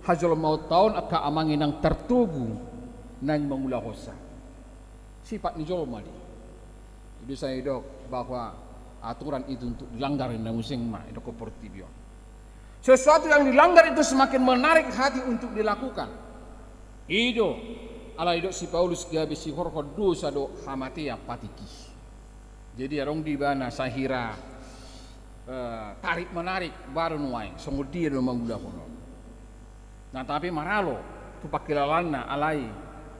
hajolmaonta on angka amang inang tartogu naeng mangulahonsa. Sipat ni jolma do i. Jadi sai didok bahwa aturan itu untuk dilanggar, na muse ma didok portibi on. Sesuatu yang dilanggar itu semakin menarik hati untuk dilakukan. I do, alai didok si Paulus gabe sihorhon dosa do hamatean patik i. Jadi adong do ibana sahira, eh, tarik menarik baru nuaeng, songon dia do mangulahon on. Nah, tapi maralo tu pangkilalaanna alai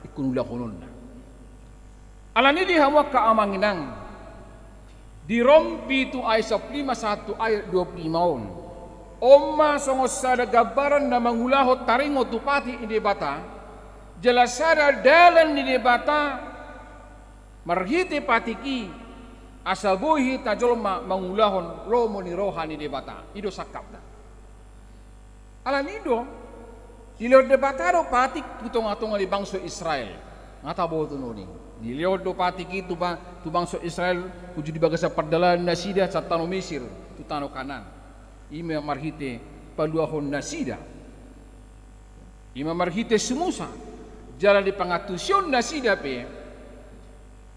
ingkon ulahononna. Alani i di hamu angka amang inang, di Rom pitu ayat sampulu lima sahat tu ayat dua pulu lima on, on ma songon sada gambaran na mangulahon taringot tu patik ni Debata, jala sada dalan ni Debata marhite patik i, asa boi hita jolma mangulahon lomo ni roha ni Debata. I do sangkapna. Alani i do, dilehon Debata do patik tu tonga-tonga ni bangso Israel. Nga taboto nuni. Dilehon do patik i tu ba-, tu bangso Israel, uju di bagasan pardalanan nasida sian tano Misir tu tano Kanaan. Ima marhite paluahon nasida. Ima marhite si Musa. Jala di pangantusion nasida pe,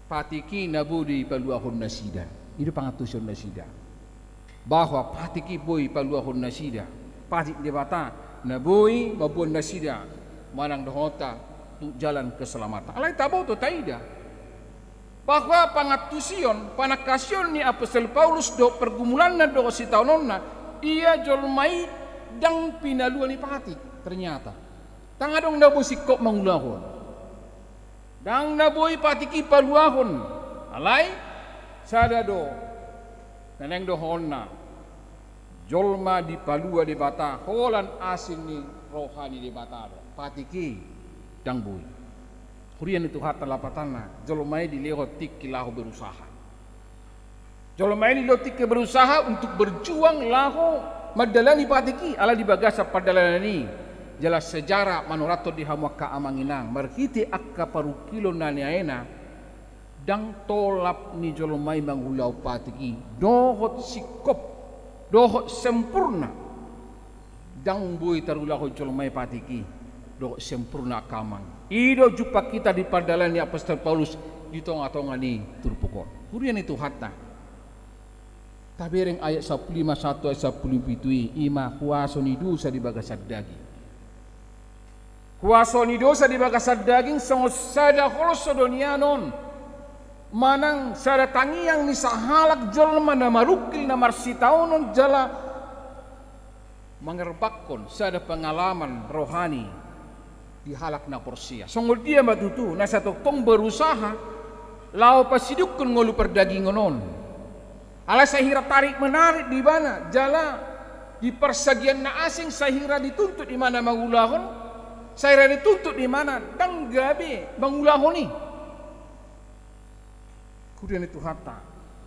patik i na boi do i paluahon nasida. I do pangantusion nasida. Bahwa patik i boi paluahon nasida. Patik Debata na boi mamboan nasida manang dohononta tu jalan keselamatan. Alai taboto taida. Bahwa pangantusion, panangkasion ni apostel Paulus dohot pergumulanna dohot sitaononna, ia jolma i ndang pinalua ni patik, ternyata. Ndang adong na boi singkop mangulahon. Ndang na boi patik i paluahon. Alai, sada do. Na naeng dohononna. Jolma dipalua Debata, holan asi ni roha ni Debata do. Patik i, ndang boi. Huria ni Tuhanta, lapatanna, jolma i dilehon tingki laho berusaha. Jolma i dilehon tingki berusaha untuk berjuang laho mandalani patik i, ala di bagasan pardalanan i. Jala sejarah manurathon di hamu angka amang inang, marhite angka parungkilon na niaena, ndang tolap ni jolma i mangulahon patik i, dohot singkop, dohot sempurna. Ndang boi tarulahon jolma i patik i, dohot sempurna angka amang. I do jumpang hita di pardalanan ni apostel Paulus di tonga-tonga ni turpuk on. Huria ni Tuhanta. Tabereng ayat sampulu lima sahat tu ayat sampulu pitu i, ima huaso ni dosa di bagasan daging. Huaso ni dosa di bagasan daging songon sada holso do nian on. Manang sada tangiang ni sahalak jolma na marungkil na marsitaonon jala mangerbakkon sada pengalaman rohani di halak na porsea. Songon dia ma tutu na sai tongtong berusaha laho pasidungkon ngolu pardagingon on. Alai sai hira tarik menarik do ibana, jala di parsagian na asing sai hira dituntut ibana mangulahon, sai hira dituntut ibana ndang gabe mangulahon i. Huria ni Tuhanta,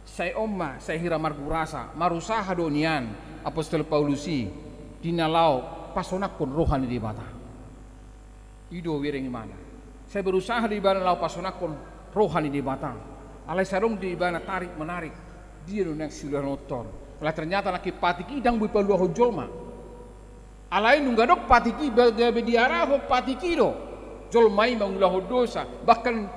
sai on ma, sai hira margurasa, marusaha do nian apostel Paulus i, di na laho pasonangkon roha ni Debata. I do hubereng ibana. Sai berusaha do ibana laho pasonangkon roha ni Debata. Alai sai adong do ibana tarik menarik. Dia do naeng siulahononta on. Alai ternyata nangkin patik i ndang boi paluahon jolma. Alai nunga adong patik i, ba-, gabe diarahon patik i do. Jolma i mangulahon dosa, bahkan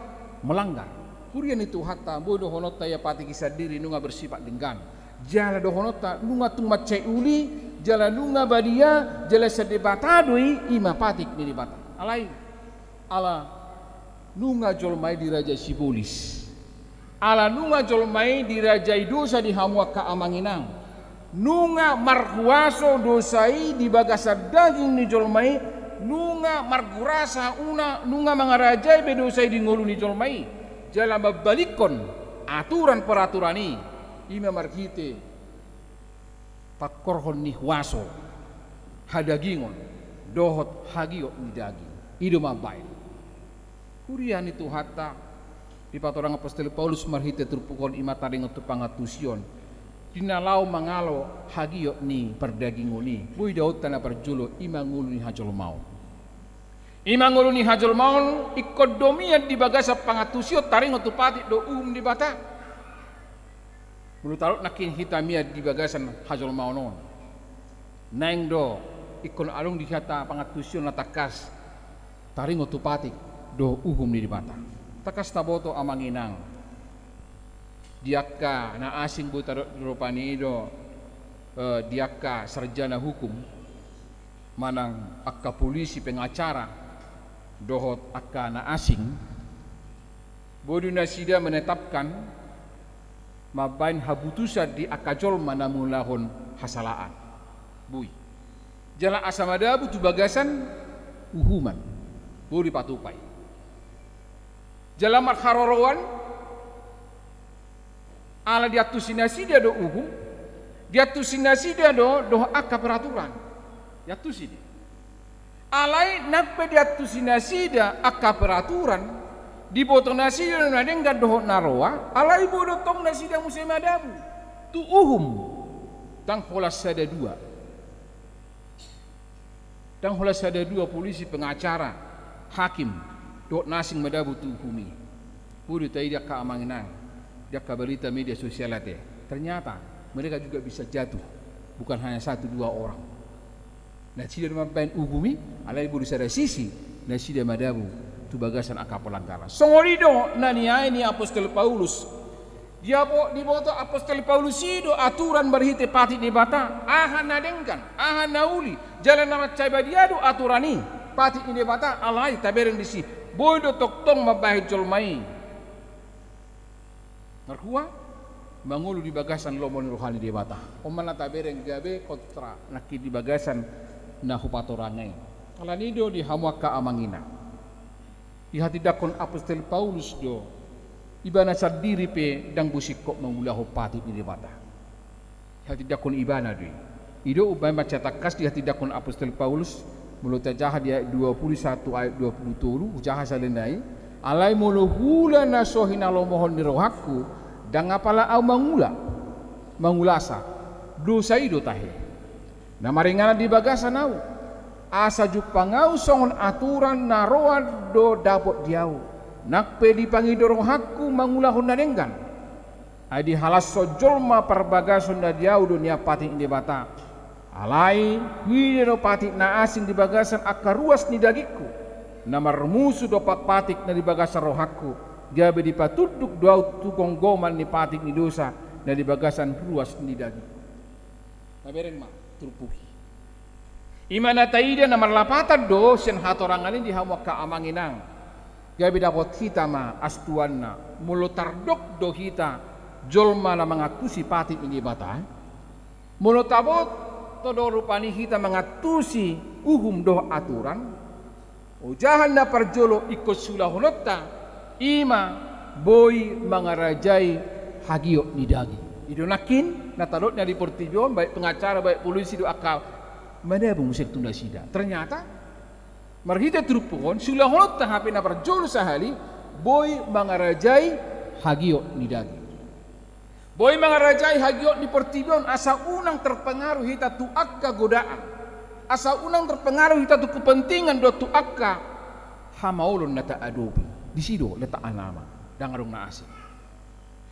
melanggar. Huria ni Tuhanta, boi dohononta ia patik i sandiri nunga bersifat denggan. Jala dohononta nunga tung mansai uli, jala nunga badia, jala sian Debata do i, i ma patik ni Debata. Alai, ala nunga jolma i dirajai sibolis. Ala nunga jolma i dirajai dosa di hamu angka amang inang. Nunga marhuaso dosa i di bagasan daging ni jolma i, nunga margurasa una, nunga mangarajai be dosa i di ngolu ni jolma i. Jala mambalikkon aturan peraturan i, i ma marhite pangkorhon ni huaso hadagingon dohot hagiot ni daging. I do mambaen. Huria ni Tuhanta, dipatorang apostel Paulus marhite turpuk on i ma taringot tu pangantusion. Di na laho mangalo hagiot ni pardagingon i, boi daonta na parjolo i ma ngolu ni hajolmaon. I ma ngolu ni hajolmaon, ingkon do mian di bagasan pangantusion taringot tu patik dohot uhum ni Debata. Molo tadok nangkin hita mian di bagasan hajolmaon on, naeng do ingkon adong di hita pangantusion na tangkas taringot tu patik dohot uhum ni Debata. Tangkas taboto amang inang, di angka na asing boi tadok rupani i do, eh, di angka sarjana hukum manang angka polisi pengacara dohot angka na asing, boi do nasida menetapkan mambaen habutusan di angka jolma na mangulahon hasalaan. Boi. Jala asa madabu tu bagasan uhuman. Boi dipatupa i. Jala marharoroan, ala diantusi nasida do uhum, diantusi nasida do dohot angka peraturan. Diantusi do. Alai nang pe diantusi nasida angka peraturan, diboto nasida na denggan dohot na roa, alai boi do tong nasida muse madabu tu uhum. Ndang holan sada dua. Ndang holan sada dua polisi, pengacara, hakim, dohot na asing madabu tu uhum i. Boi do taida angka amang inang, di angka berita media sosial ate. Ternyata mereka juga bisa jatuh. Bukan hanya satu dua orang. Nasida do mambaen uhum i, alai boi do sada sisi nasida madabu tu bagasan angka pelanggaran. Songon i do na niae ni apostel Paulus. Diapo-, diboto apostel Paulus i do aturan marhite patik ni Debata, aha na denggan, aha na uli, jala na mansai badia do aturan i, patik ni Debata, alai tabereng disi, boi do tongtong mambahen jolma i marhua mangolu di bagasan lomo ni roha ni Debata. On ma na tabereng gabe kontra nangkin di bagasan na hupatorang i. Alani i do di hamu angka amang inang, dihatindangkon apostel Paulus do, ibana sandiri pe ndang boi singkop mangulahon patik ni Debata. Dihatindangkon ibana do i. I do umbahen mansai tangkas dihatindangkon apostel Paulus, molo tajaha di ayat dua pulu sahat tu ayat dua pulu tolu, hujaha sahali nai, alai molo hula na so hinalomohon ni rohangku, ndang apala ahu mangula, mangulasa, dosa i do tahe na maringanan di bagasan ahu, asa jumpang ahu songon aturan na roa do dapot di ahu, nang pe dipangido rohangku mangulahon na denggan. Ai dihalashon jolma parbagason na di ahu do nian patik ni Debata. Alai huida do patik na asing di bagasan angka ruas ni dagingku, na marmusu dompak patik na di bagasan rohangku, gabe dipatunduk do ahu tu gomgoman ni patik ni dosa na di bagasan ruas ni dagingku. Tabereng ma turpuk i. I ma na taida na marlapatan do sian hatorangan i di hamu angka amang inang. Gabe dapot hita ma astuanna, molo tardok do hita jolma na mangantusi patik ni Debata. Molo taboto do rupani hita mangantusi uhum dohot aturan, ojahan na parjolo ingkon siulahononta, i ma boi mangarajai hagiot ni daging. I do nangkin na tadok nian di portibi on, baik pengacara, baik polisi do angka madabu muse tu nasida. Ternyata marhite turpuk on, siulahononta hape na parjolo sahali, boi mangarajai hagiot ni daging. Boi mangarajai hagiot ni portibi on asa unang terpengaruh hita tu angka godaan. Asa unang terpengaruh hita tu kepentingan dohot tu angka hamaolon na taadopi. Disi do letak anama, ndang adong na asing.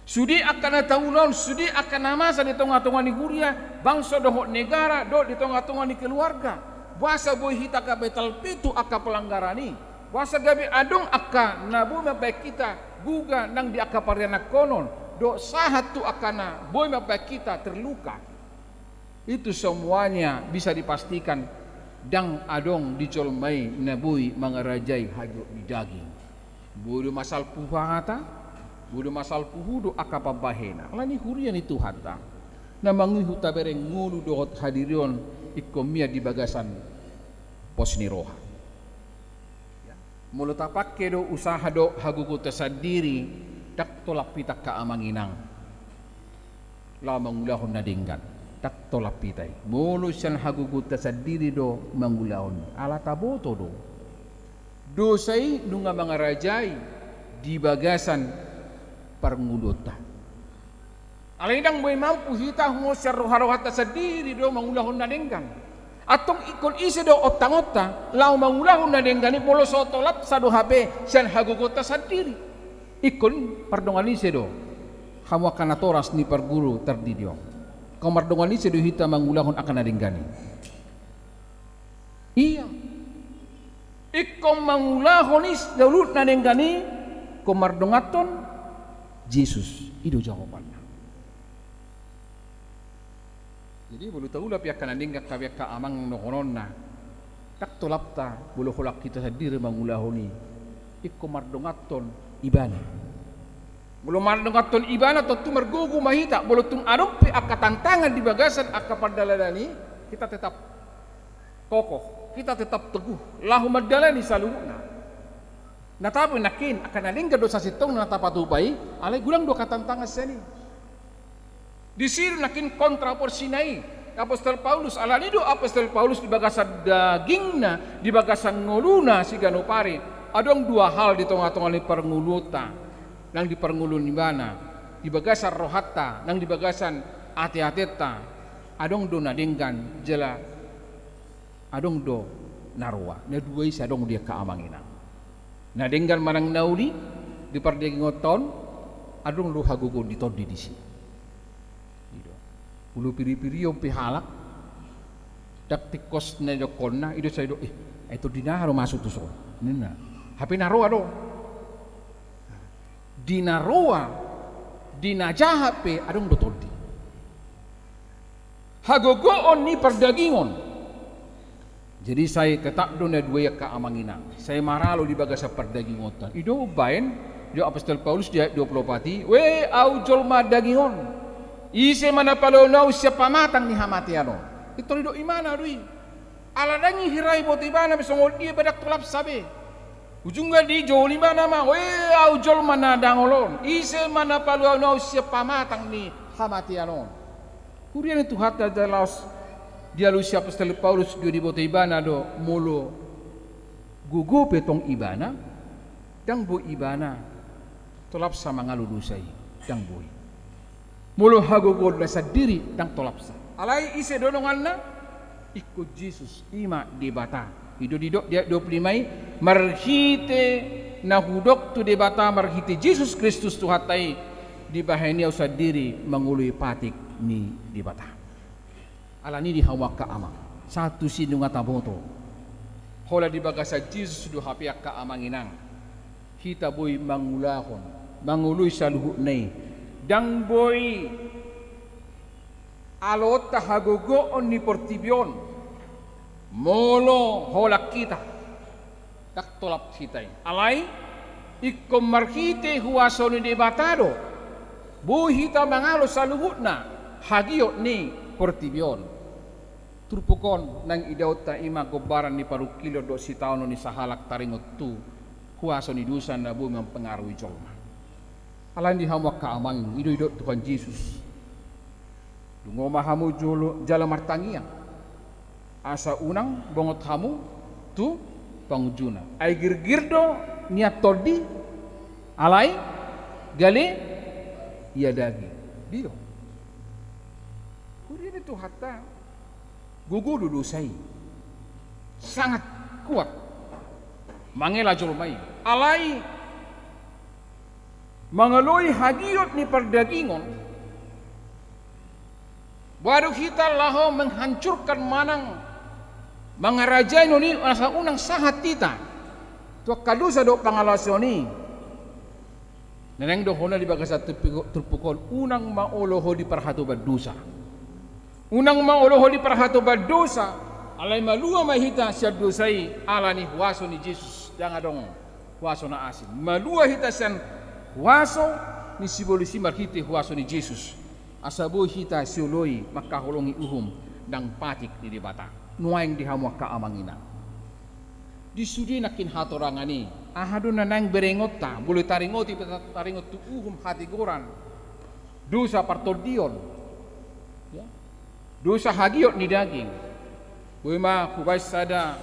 Sude angka na taulahon, sude angka na masa di tongatonga ni huria, bangso dohot negara, dohot di tongatonga ni keluarga. Boasa boi hita gabe talpe tu angka pelanggaran i. Boasa gabe adong angka na boi mambahen hita guga nang di angka parianakhonon, dohot sahat tu angka na boi mambahen hita terluka. Itu semuanya bisa dipastikan, ndang adong di jolma i na boi mangarajai hagiot ni daging. Boi do masalpu hata, boi do masalpu uhum dohot angka pambahenan. Alani i huria ni Tuhanta, na mangihut tabereng ngolu dohot hadirion ingkon mian di bagasan pos ni roha. Molo tapangke do usaha dohot hagogoonta sandiri, ndang tolap hita angka amang inang laho mangulahon na denggan. Ndang tolap hita i. Molo sian hagogoonta sandiri do mangulahon i, ala taboto do, dosa i nunga mangarajai di bagasan parngoluonta. Alai ndang boi mampu hita, molo sian roha-rohanta sandiri do mangulahon na denggan. Antong ingkon ise do ontangonta laho mangulahon na denggan i, molo so tolapsa do hape sian hagogoonta sandiri? Ingkon mardongan ise do hamu angka natoras ni parguru tardidi on? Ingkon mardongan ise do hita mangulahon angka na denggan i? Ia ingkon mangulahon i saluhut na denggan i, ingkon mardonganhon Jesus. I do jawabanna. Jadi molo taula pe angka na denggan, gabe angka amang dohononna, ndang tolapta molo holan hita sandiri mangulahon i, ingkon mardonganhon Ibana. Molo mardonganhon Ibana, tontu margogo ma hita. Molo tung adong pe angka tantangan di bagasan angka pardalanan i, hita tetap kokoh, hita tetap teguh laho mandalani saluhutna. Na tabo nangkin angka na denggan do sasintongna na tapatupa i, alai godang do angka tantangan sian i. Disi do nangkin kontra porsina i apostel Paulus. Alani do apostel Paulus di bagasan dagingna, di bagasan ngoluna siganup ari, adong dua hal di tonga-tonga ni parngoluonta, nang di parngoluon ibana, di bagasan rohanta nang di bagasan ate-atenta. Adong do na denggan jala adong do na roa. Na dua i sai adong do i angka amang inang. Na denggan manang na uli di pardagingonta on, adong do hagogoon di tondi disi. I do. Olo piri-pirion pe halak, ndang tingkos na didokkonna, i do sai didok, "Eh, ai tondi ni aha do masuk tuson?" ninna. Hape na roa do. Di na roa, di na jahat pe adong do tondi. Hagogoon ni pardagingon. Jadi sai tetap do na dua i angka amang inang, sai maralo di bagasan pardagingonta. I do umbahen didok apostel Paulus di ayat dua pulu opat i, "We ahu jolma daging on, ise ma na paluahon ahu sian pamatang ni hamatean on?" Pintor didok ibana do i. Ala ndang i hira iboto ibana pe songon dia pe, ndang tolapsa be. Ujungna dijou ibana ma, "We ahu jolma na dangol on, ise ma na paluahon ahu sian pamatang ni hamatean on?" Huria ni Tuhanta, jala laos dialusi apostel Paulus do, diboto ibana do, molo gogo pe tong ibana, ndang boi ibana tolapsa mangalo dosa i, ndang boi. Molo hagogoonna sandiri ndang tolapsa. Alai ise do donganna? Ingkon Jesus, i ma Debata. I do didok di ayat dua pulu lima i, "Marhite na hudok tu Debata marhite Jesus Kristus Tuhanta i, dibahen i ahu sandiri mangoloi patik ni Debata." Alani i di hamu angka amang, sahat tusi nunga taboto, holan di bagasan Jesus do hape angka amang inang hita boi mangulahon, mangoloi saluhutna i. Ndang boi aloonta hagogoon ni portibi on molo holan hita, ndang tolap hita i. Alai ingkon marhite huaso ni Debata do boi hita mangalo saluhutna hagiot ni portibi on. Turpuk on naeng idaonta i ma gombaran ni parungkilon dohot sitaonon ni sahalak taringot tu huaso ni dosa na boi mampengaruhi jolma. Alani i di hamu angka amang, i do didok Tuhan Jesus, "Dungo ma hamu jolo jala martangiang, asa unang bongot hamu tu pangunjunan. Ai girgir do nian tondi, alai gale ia daging." Dia. Huria ni Tuhanta, gogo do dosa i, sangat kuat mangela jolma i. Alai mangaloi hagiot ni pardagingon, baru hita laho menghancurkan manang mangarajai non i asa unang sahat hita Tu angka dosa dohot pangalaosion i, na naeng do hona di bagasan turpuk, turpuk on, unang ma olo ho diparhatoban dosa. Unang ma olo ho diparhatoban dosa, alai malua ma hita sian dosa i ala ni huaso ni Jesus, ndang adong huaso na asing. Malua hita sian huaso ni sibolis i marhite huaso ni Jesus, asa boi hita sioloi mangkaholongi uhum nang patik ni Debata. Nuaeng di hamu angka amang inang. Di sude nangkin hatorangan i, aha do na naeng berengonta, boi taringoti pe ta-, taringot tu uhum hatigoran, dosa partondion, ya, dosa hagiot ni daging. Boi ma hubaen sada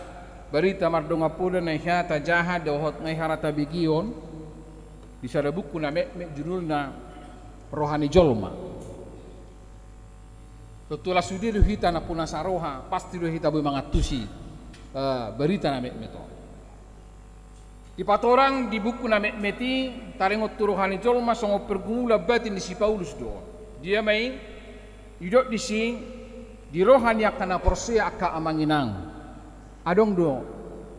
barita mardongan poda na hea tajaha dohot nga hea tabegeon di sada buku na metmet, judulna Roha ni Jolma. Tontu las sude do hita nampuna saroha, pasti do hita boi mangantusi, eh, barita na metmet on. Dipatorang di buku na metmet i, taringot tu roha ni jolma songon pergumulan batin ni si Paulus do. Dia ma i? Didok disi, di roha ni angka na porsea angka amang inang, adong do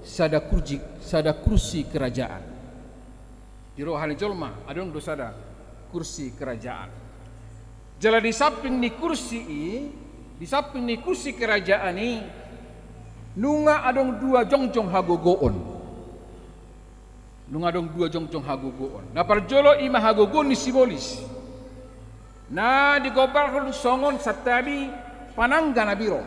sada kursi, sada kursi kerajaan. Di roha ni jolma adong do sada kursi kerajaan. Jala di samping ni kursi i, di samping ni kursi kerajaan i, nunga adong dua jongjong hagogoon. Nunga adong dua jongjong hagogoon. Na parjolo i ma hagogoon ni sibolis, na digombarhon songon santabi panangga na biro.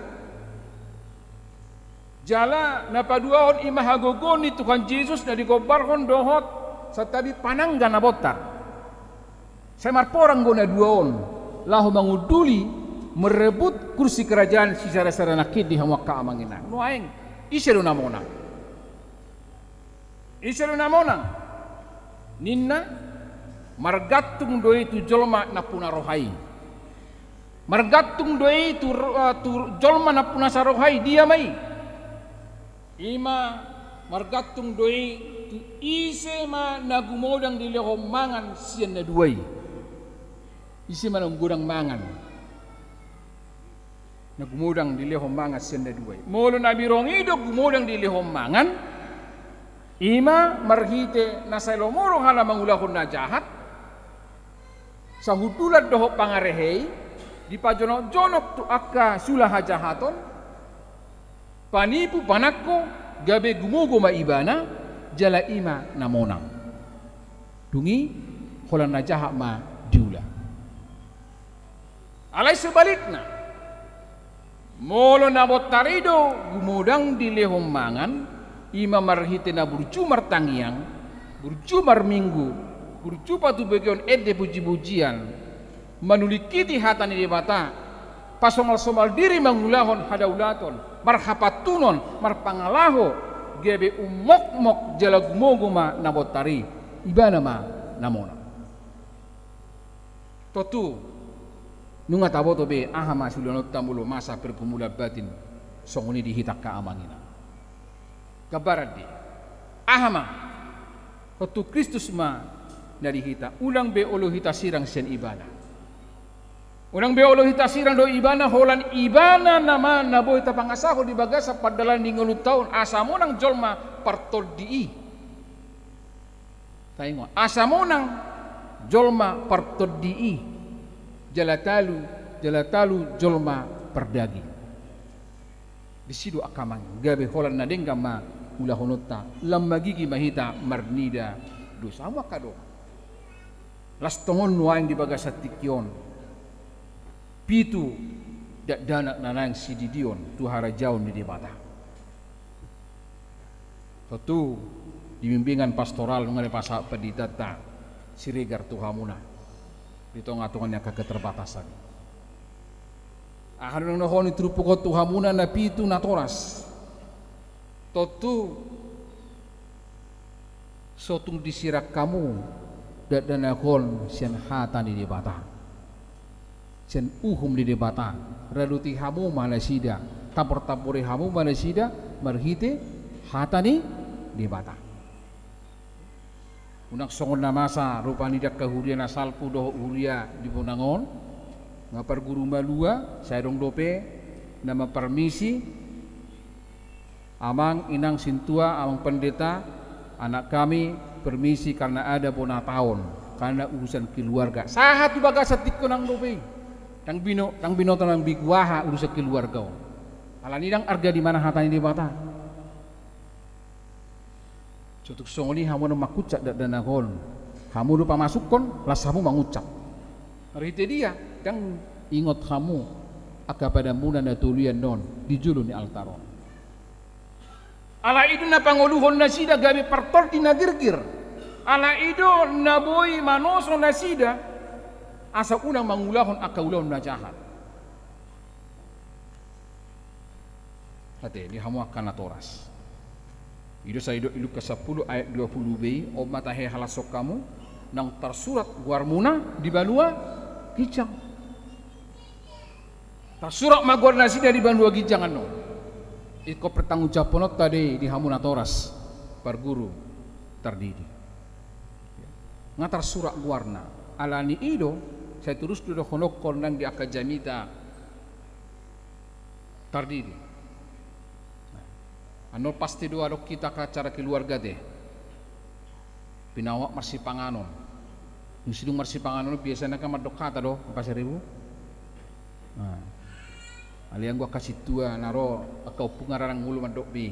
Jala na paduahon i ma hagogoon ni Tuhan Jesus na digombarhon dohot santabi panangga na bontar. Sai marporang do na dua on laho mangunduli, merebut kursi kerajaan sisada-sada nangkin di hamu angka amang inang. Nuaeng, ise do na monang? Ise do na monang? Ninna, margantung do i tu jolma nampuna roha i. Margantung do i tu ro-, eh, tu jolma nampuna saroha i, dia ma i? I ma margantung do i tu ise ma na gumodang dilehon mangan sian na dua i. Ise ma na gumodang mangan, na gumodang dilehon mangan sian na dua i? Molo na birong i do gumodang dilehon mangan, i ma marhite na sai lomo rohana mangulahon na jahat, sahundulan dohot pangarehe i, dipajonok-jonok tu angka sula hajahaton, panipu, panangko, gabe gumogo ma ibana, jala i ma na monang. Dung i, holan na jahat ma diula. Alai sebalikna, molo na bontar i do gumodang dilehon mangan, i ma marhite na burju martangiang, burju marminggu, burju patubegeon ende puji-pujian, manulingkiti hata ni Debata, pasongal-songal diri mangulahon hadaulaton, marhapantunon, marpangalaho, gabe ummokmok jala gumogo ma na bontar i, ibana ma na monang. Tontu, nunga taboto be aha ma siulaonta molo masa pergumulan batin songon i di hita angka amang inang. Gambaran do i. Aha ma? Tontu Kristus ma na di hita. Unang be olo hita sirang sian ibana. Unang be olo hita sirang dohot ibana, holan ibana nama na boi tapangasahon di bagasan pardalanan ni ngolunta on, asa monang jolma partondi i. Taingot, asa monang jolma partondi i, jala talu, jala talu jolma pardaging. Disi do angka amang, gabe holan na denggan ma ulahononta, lam magigi ma hita marnida dosa. Hamu angka dongan, las tongon nuaeng di bagasan tingki on, pitu dakdanak na naeng sididion tu harajaon ni Debata. Tontu, di bimbingan pastoral nunga dipasahat panditanta Siregar tu hamuna di tonga-tonga ni angka keterbatasan. Aha do na nidok ni turpuk on tu hamuna na pitu natoras? Tontu, so tung disirang hamu dakdanak on sian hata ni Debata, sian uhum ni Debata. Raduti hamu ma nasida, tampor-tampori hamu ma nasida marhite hata ni Debata. Unang songon na masa rupani di angka huria na salpu dohot huria di bonang on, nga parguru malua, sai adong dope na mamparmisi, amang, inang, sintua, amang pandita, Anak kami, permisi, karena ada bona taon, karena urusan keluarga. Sahat tu bagasan tingki on nang dope i. Ndang bino-, ndang binoto nang begu aha urusan keluarga on. Alani ndang arga di mana hata ni Debata. Sotung songon i hamu na manghunsat dakdanak on. Hamu do pamasukkon, las hamu mangunsat. Marhite dia, ndang ingot hamu angka padanmuna na tolu i annon di jolo ni altar on. Ala i do na pangoluhon nasida gabe partondi na girgir. Ala i do na boi manoso nasida asa unang mangulahon angka ulaon na jahat. Ate, di hamu angka natoras. I do sai didok di Lukas sampulu ayat dua pulu be i, on ma tahe halashon hamu, naung tarsurat goarmuna di banua ginjang. Tarsurat ma goar nasida di banua ginjang annon. Ingkon pertanggungjawabhononta do i di hamu natoras, parguru, tardidi. Nga tarsurat goarna. Alani i do, sai torus do dohononhon nang di angka jamita tardidi. Annon pasti do adong hita angka acara keluarga ate. Pinaohot marsipanganon. Dung sidung marsipanganon biasana kan mandok hata do, Pasaribu? Nah. Alai anggo angka sintua na ro, angka ompung na ra nangolu mandok be i.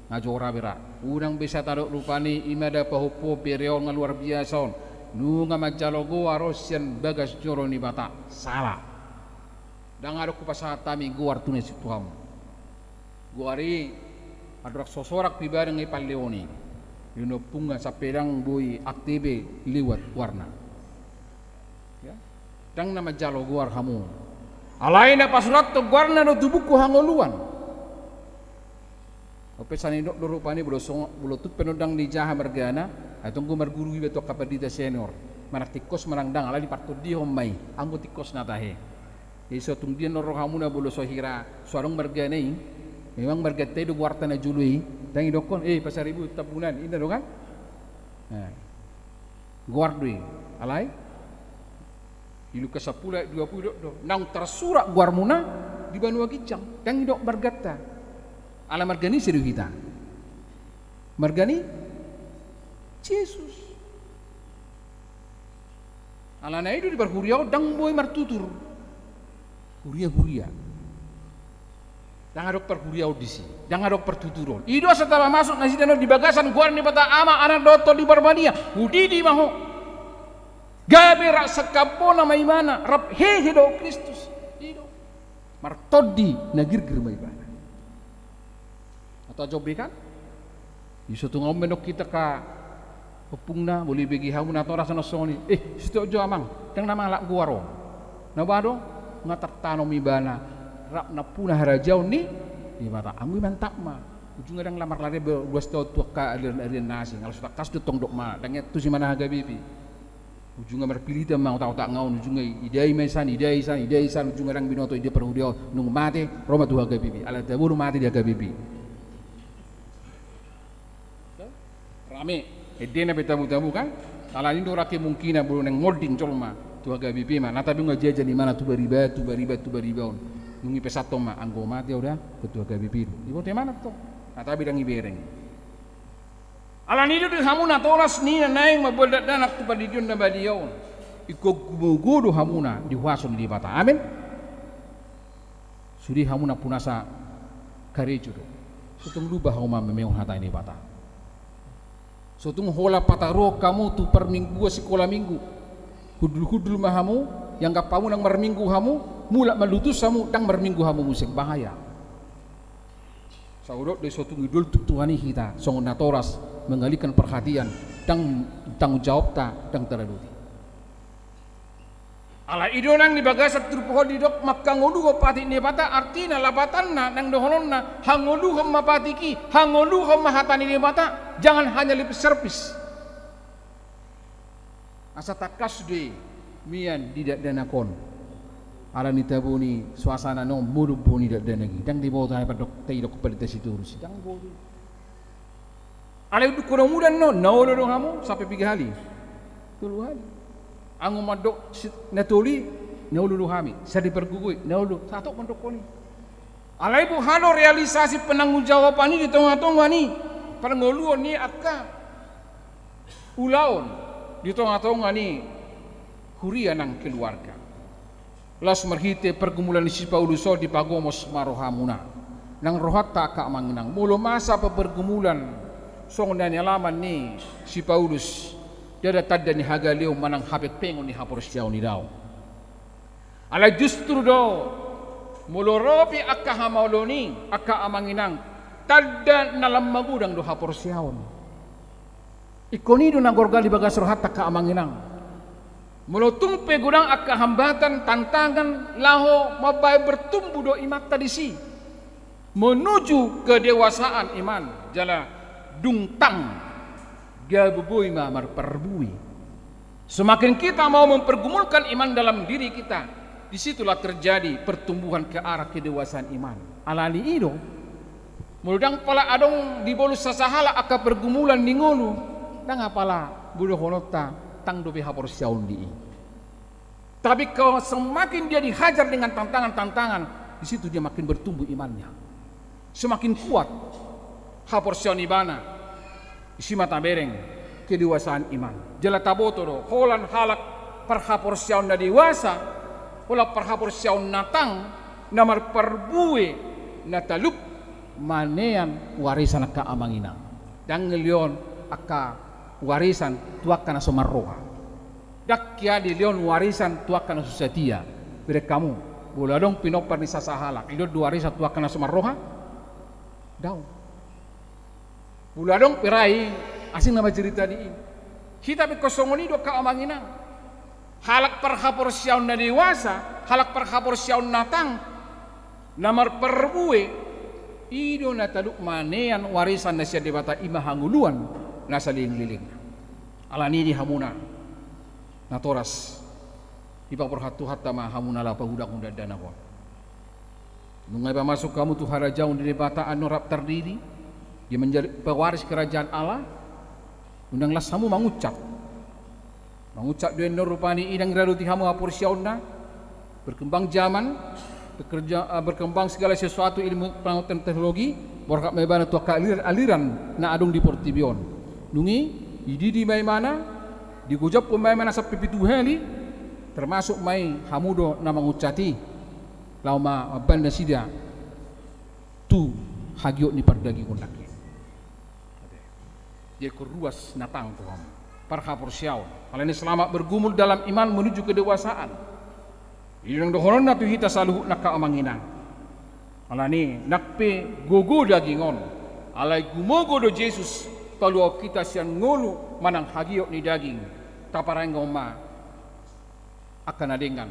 Nga jora be ra. Unang be sai tadok rupani i ma da pahompu on, bere on nga luar biasa on. Nunga manjalo goar on sian bagas joro ni Debata. Sala. Ndang adong hupasahat hami goar tu na sip tu hamu. Goar i andorang so sorak pe ibana nga ipalehon i. Di na ompungna sampe ndang boi akte be lewat goarna. Ya. Ndang na manjalo goar hamu. Alai na pasurathon goarna do tu buku hangoluan. Ope sani dok do rupani, molo songon, molo tung pe ndang dijaha margana, ai tong do marguru iba tu angka pandita senior. Manang tingkos manang ndang, alai dipartondihon ma i, anggo tingkosna tahe. Jadi so tung dia annon rohamuna molo so hira so adong margana i, memang marganta i do goarta na jolo i, ndang didokhon, eh, Pasaribu Tambunan, inna do kan? Nah. Goar do i, alai? Di Lukas sampulu ayat dua pulu didok do, naung tarsurat goarmuna di banua ginjang, ndang didok marganta. Ala marga ni ise do hita? Marga ni Jesus. Alana i do di parhuriaon ndang boi martutur. Huria-huria. Ndang adong parhuriaon disi, ndang adong partuturon. I do asa tama masuk nasida annon di bagasan goar ni Debata Ama, Anak dohot Tondi Parbadia. Hudidi ma ho. Gabe rap sangkapona ma ibana, rap hehe dohot Kristus. I do. Martondi na girgir ma ibana. Atau jombe kan? Di so tung on mandok hita angka ompungna, molo ibege hamu natoras na songon i. Eh, sitio jo amang, ndang na mangalap goar on. Na boha do, nga tartanom ibana rap nampuna harajaon ni Debata. Anggo i mantap ma. Ujungna ndang na marlade be ruas tao tu angka arian-arian na asing. Ala so tangkas do tong dok ma, ndang ia tusi ma na H K B P. Ujungna marpilitan ma otak-otak nga on, ujungna idai ma isan, idai isan, idai isan, ujungna ndang binoto ida parhuriaon, nunga mate, ro ma tu H K B P, ala tabo do mate di H K B P. Rame, ende na pe tamu-tamu kan, alani do ra kemungkinan molo naeng monding jolma, tu H K B P ma, na tabe nunga jajan imana tu bariba, tu bariba, tu bariba on. Nunga ipesanhon ma, anggo mate au da, tu H K B P do. Iboto imana tong, na tabe ndang ibereng. Alani do di hamu natoras ninna naeng mamboan dakdanak tu pandidion na badia on. Ingkon gumogo do hamuna di huaso ni Debata. Amen. Sude hamu nampunasa karejo do. So tung lupa hamu mamehon hata ni Debata. So tung holan pataruhon hamu tu parmingguan sikola minggu. Hundul-hundul ma hamu, ianggap hamu ndang marminggu hamu, mulak ma lutus hamu, ndang marminggu hamu muse, bahaya. Sai hudok do i, so tung i doltuk Tuhan i hita songon natoras, mengalihkan perhatian, ndang tanggung jawabta ndang taraduti. Alai i do nang di bagasan turpuk on didok manghangoluhon patik ni Debata, artina lapatanna nang dohononna, hangoluhon ma patik i, hangoluhon ma hata ni Debata, jangan hanya lip service. Asa tangkas do i mian di dakdanak on. Alani tabo ni suasana na on modom boha ni dakdanak i. Ndang diboto ai pandok taidok pandita Sitorus i. Ndang boi. Alai unduk hono mudan on, na olo do hamu sampe piga hali? Tolu hali. Anggo mandok si-, na tolu i, na olo do hami. Sari pargogoi, na olo do. Sahat mandokkon i. Alai boha do realisasi penanggung jawaban i di tonga-tonga ni parngoluon ni angka ulaon di tonga-tonga ni huria nang keluarga. Laos marhite pergumulan ni si Paulus on dipagomos ma rohamuna. Nang rohanta angka amang inang, molo masa pe pergumulan songon na nialaman ni si Paulus, ndada tanda ni hagaleon manang hapengpengon ni haporseaon i, daong. Alai justru do, molo ro pe angka hamaolon i, angka amang inang, tanda na lam magodang do haporseaon. Ingkon i do na gorgal di bagas rohanta angka amang inang. Molo tung pe godang angka hambatan, tantangan, laho mambahen bertumbuh do imanta disi menuju kedewasaan iman, jala dung tang gabe boi ma marparbue. Semakin kita mau mempergumulkan iman dalam diri kita, disitulah terjadi pertumbuhan ke arah kedewasaan iman. Alani i do, molo ndang pala adong di bolus sasahalak angka pergumulan ni ngolu, ndang apala bodohononta tang dope haporseaon di i. Tapi kalau semakin dia dihajar dengan tantangan-tantangan, di situ dia makin bertumbuh imannya. Semakin kuat haporseaon ibana. Disi ma tabereng kedewasaan iman. Jala taboto do, holan halak parhaporseaon na dewasa, holan parhaporseaon na tang, na marparbue, na talup manean warisan angka amang inang. Ndang dilehon angka warisan tu angka na so marroha. Ndang hea dilehon warisan tu angka na so setia. Bereng hamu, molo adong pinompar ni sasahalak, dilehon do warisan tu angka na so marroha? Daong. Molo adong pe ra i, asing nama cerita di i. Hita pe ingkon songon i do angka amang inang. Halak parhaporseaon na dewasa, halak parhaporseaon na tang, na marparbue, i do na talup manean warisan na sian Debata, i ma hangoluan na saleleng-lelengna. Alani i di hamuna natoras, dipaborhat Tuhanta ma hamuna laho pagodangkon dakdanak on. Nunga dipamasuk hamu tu harajaon ni Debata annon rap tardidi, dia menjadi pewaris kerajaan Allah, unang las hamu manguncap. Manguncap do annon rupani, i ndang diradoti hamu haporseaonna. Berkembang zaman, bekerja, eh, berkembang segala sesuatu, ilmu pengetahuan, teknologi, borhat ma ibana tu angka aliran, aliran na adong di portibi on. Dung i, dididi ma ibana, digojaphon ma ibana sampe pitu hali, termasuk ma i hamu do na manguncap i. Laho ma mambahen nasida tu hagiot ni pardagingon nangkin. Jadi ingkon ruas na tang tu hamu parhaporseaon. Alani selamat bergumul dalam iman menuju kedewasaan. I do na dohononna tu hita saluhutna angka amang inang. Alani nang pe gogo daging on, alai gumogo do Jesus paluahon hita sian ngolu manang hagiot ni daging. Taparange ma angka na denggan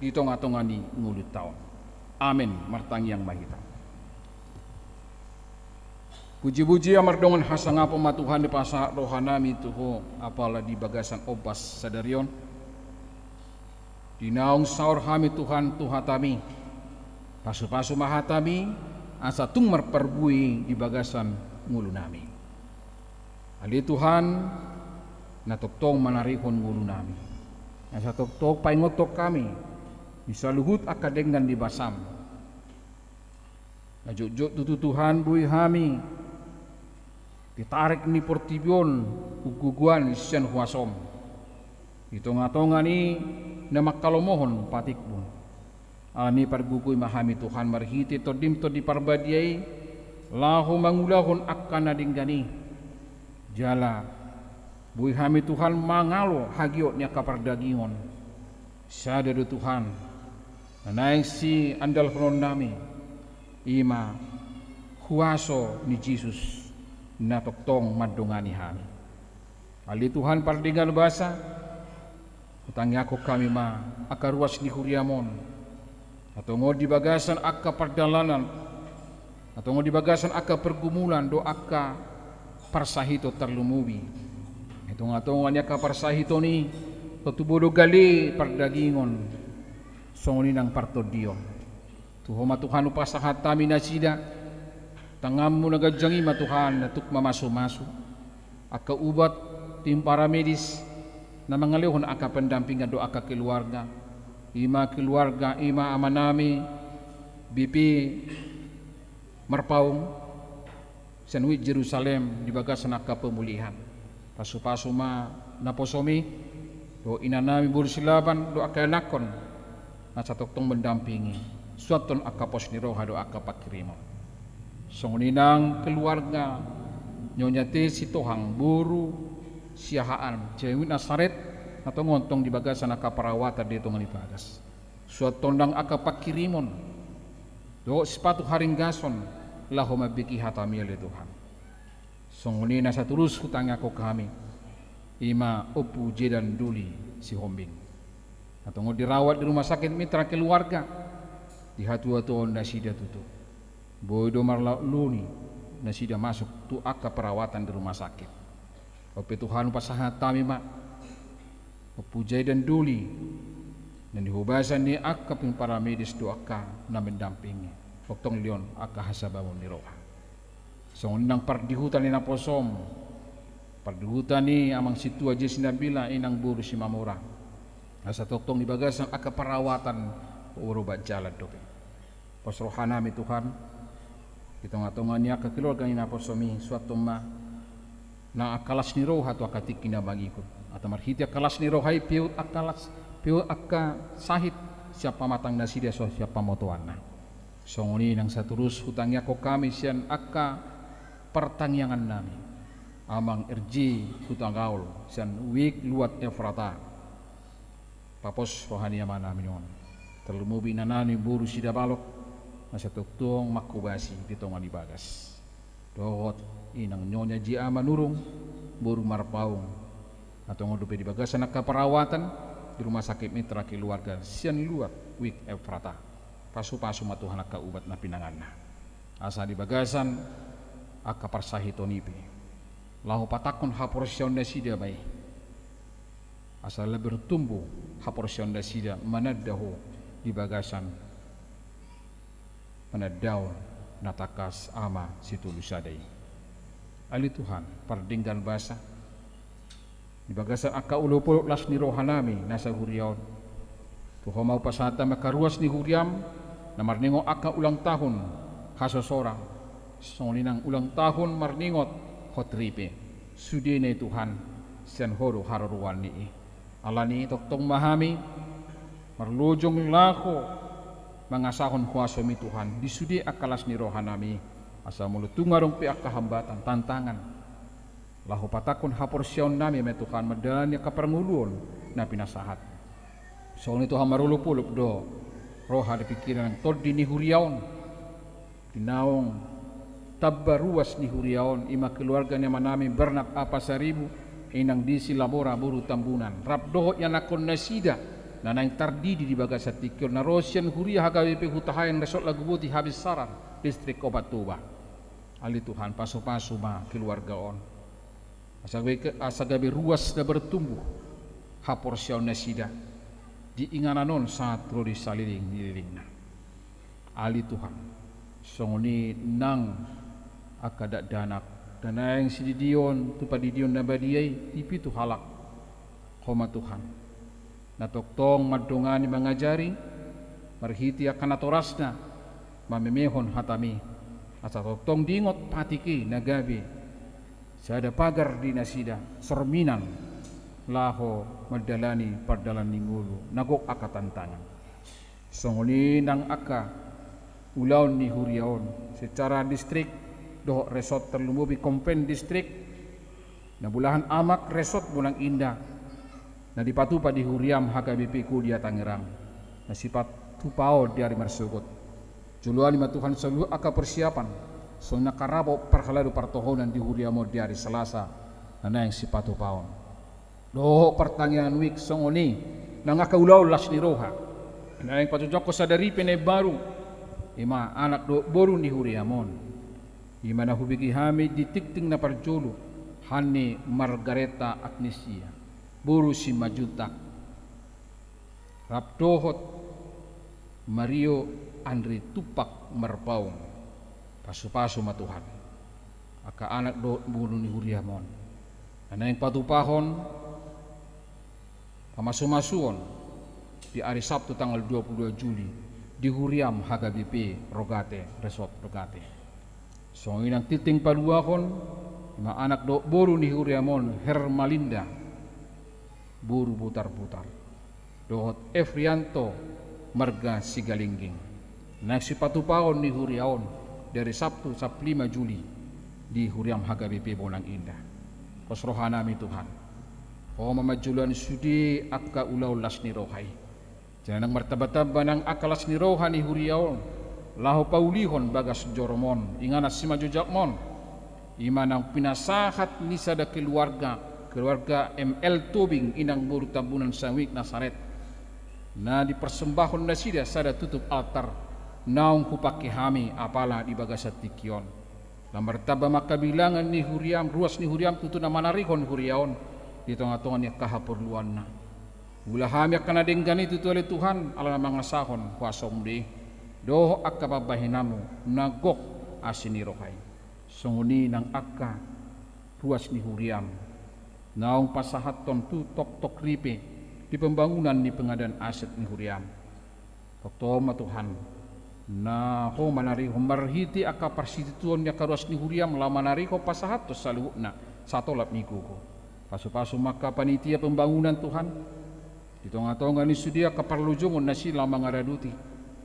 di tonga-tonga ni ngolunta on. Amen. Martangiang ma hita. Puji-pujian mardongan hasangapon ma Tuhan, dipasahat rohanami tu Ho, apala di bagasan ombas sadari on. Di naung saor hami Tuhan tu hatami, pasu-pasu ma hatami, asa tung marparbue di bagasan ngolunami. Ale Tuhan, na tongtong manarihon ngolunami, asa tongtong paingothon hami di saluhut angka denggan ni basam. Na jotjot tutu Tuhan boi hami di tarik ni portibi on umgogoan sian huasom, di tonga-tonga ni na manghalomohon patikmu. Alani i pargogoi ma hami Tuhan marhite Tondim Tondi Parbadia i, laho mangulahon angka na denggan i. Jala boi hami Tuhan mangalo hagiot ni angka pardagingon. Sada do Tuhan na naeng siandalhononnami, i ma huaso ni Jesus na tongtong mandongani hami. Ale Tuhan pardenggan basa, hutangiangkon hami ma angka ruas ni huriam on, na tongon di bagasan angka pardalanan, na tongon di bagasan angka pergumulan dohot angka parsahiton tarlumobi. Di tonga-tonga ni angka parsahiton i, tontu boi do gale pardagingon, songon i nang partondion. Tu Ho ma Tuhan hupasahat hami nasida, tanganmu na ganjang i ma Tuhan na tuk mamasu-masu. Angka ubat, tim paramedis, na mangalehon angka pendampingan dohot angka keluarga. I ma keluarga, i ma amanami, B P Marpaung, sian Wit Jerusalem di bagasan angka pemulihan. Pasupasu ma naposomi dohot inanami boru Silaban dohot angka ianakhon na satongtong mandampingi. Suanhon angka pos ni roha dohot angka pangkirimon. Songon i nang keluarga Nyonya T Sitohang boru Siahaan, Jemit Nasaret, na tongon tong di bagasan angka perawatan di tonga ni bagas. Suanhon nang angka pangkirimon dohot sipatu haringgason laho mambege hatami ale Tuhan. Songon i na satorus hutangiangkon hami, i ma Ompu Jedan Doli Sihombing, na tongon dirawat di rumah sakit Mitra Keluarga di hatuatuaon nasida tutu. Boi do marlaok loni nasida masuk tu angka perawatan di rumah sakit. On pe Tuhan, hupasahat hami ma Ompu Jedan Doli na nihobasan ni angka tim paramedis dohot angka na mendampingi. Tongtong lehon angka hasabamon ni roha. Songon i nang pardihuta ni naposom, pardihuta ni Amang Sintua Jesi Nabila, Inang boru Simamora, na satongtong di bagasan angka perawatan, huroban jalan dope. Pos rohanami Tuhan, di tongatonga ni angka keluarga ni naposom i, suanhon ma nang angka las ni roha tu angka tingki na mangihut. Atau marhite angka las ni roha i, pehut angka las, pehut angka sahit sian pamatang nasida, sian pamotoanna. Songon i nang satorus hutangiangkon hami sian angka partangiangannami, Amang R J Hutagaol sian Wik Luat Efrata. Papos roha ni amanami on, tarlumobi inanami boru Sidabalok, na satongtong manghobasi di tonga ni bagas. Dohot inang Nyonya Jia Manurung boru Marpaung, na tongon dope di bagasan angka perawatan di rumah sakit Mitra Keluarga sian Luat Wik Efrata. Pasupasu ma Tuhan angka ubat na pinanganna, asa di bagasan angka parsahiton i pe laho patangkon haporseaon nasida ma i, asa laho bertumbuh haporseaon nasida mananda Ho di bagasan panandaon na tangkas Ama Sitolu Sada i. Ale Tuhan, pardenggan basa, di bagasan angka olopolop las ni rohanami na sahuria on, tu Ho ma hupasahat hami angka ruas ni huriam na marningot angka ulang tahun hasosorang, songon i nang ulang tahun marningot hot ripe. Sudena i Tuhan, sian Ho do haroroan ni i. Alani i tongtong ma hami marlojong laho mangasahon kuasomi Tuhan di sude angka las ni rohanami, asa molo tung adong pe angka hambatan, tantangan, laho patangkon haporseaonnami ma i Tuhan mandalani angka parngoluon na pinasahat. Songon i Tuhan, marolopolop do roha dohot pingkiran nang tondi ni huria on. Di naung tamba ruas ni huria on, i ma keluarga ni amanami Bernard A. Pasaribu, Inang Desi Labora boru Tambunan, rap dohot ianakhon nasida na naeng tardidi di bagasan tingki on, na ro sian huria H K B P Hutahaean, Resort Laguboti, Habinsaran, Distrik Opat Toba. Ale Tuhan, pasupasu ma keluarga on, asa gabe, asa gabe ruas na bertumbuh haporseaon nasida di inganan on sahat ro di saleleng ni lelengna. Ale Tuhan, songon i nang angka dakdanak na naeng sididion tu pandidion na badia i di pitu halak. Ho ma Tuhan, na tongtong mandongani, mangajari marhite angka natorasna mamemehon hatami, asa tongtong diingot patik i na gabe sada pagar di nasida, sorminan laho mandalani pardalan ni ngolu na gok angka tantangan. Songon i nang angka ulaon ni huria on secara distrik dohot resort, tarlumobi konven distrik na bulahan amak, resort Bonang Indah, na dipatupa di huriam H K B P Kodia Tangerang, na sipatupaon di ari marsogot. Joloani ma Tuhan saluhut angka persiapan, songon i angka rapot parhalado partohonan di huriam on di ari Salasa na naeng sipatupaon. Dohot partangiangan wijk, songon i nang angka ulaon las ni roha na naeng pajojokhon sada ripe na imbaru, i ma anak dohot boru ni huriam on. I ma na hubege hami di tingting na parjolo, han ni Margareta Agnesia boru Simanjuntak, rap dohot Mario Andri Tumpak Marpaung. Pasupasu ma Tuhan angka anak dohot boru ni huriam on na naeng patupahon pamasumasuon di ari Sabtu tanggal dua puluh dua Juli di huriam H K B P Rogate, Resort Rogate. Songon i nang tingting paduahon, Ima anak dohot boru ni huriam on, Hermalinda boru Butarbutar, dohot Efrianto marga Sigalingging, naeng sipatupaon ni huria on di ari Sabtu, Sabtu lima Juli, di huriam H K B P Bonang Indah. Pos rohanami Tuhan, Ho ma manjoloani sude angka ulaon las ni roha i. Jala naeng martambatamba nang angka las ni roha ni huria on, laho paulihon bagas jorom on, inganan simanjujungmon. Ima naung pinasahat ni sada keluarga, keluarga M L Tobing, inang boru Tambunan Sangwik Nasaret, na dipersembahon nasida sada tutup altar, naung hupangke hami apala di bagasan tingki on. Lam martamba ma angka bilangan ni huriam, ruas ni huriam tutu na manarihon huria on di tongatonga ni angka haporluanna. Ula hami angka na denggan i tutu ale Tuhan, ala na mangasahon kuasaMu do i, dohot angka pambahenanMu na gok asi ni roha i. Songon i nang angka ruas ni huriam, naung pasahathon tu toktok ripe di pembangunan ni pengadaan aset ni huriam. Tongtong ma Tuhan, na Ho manarihon marhite angka parsitutuon ni angka ruas ni huriam, laho manarihon pasahathon saluhutna satolap ni gogo. Pasupasu ma angka panitia pembangunan Tuhan, di tongatonga ni sude angka parlojongon nasida laho mangaradoti,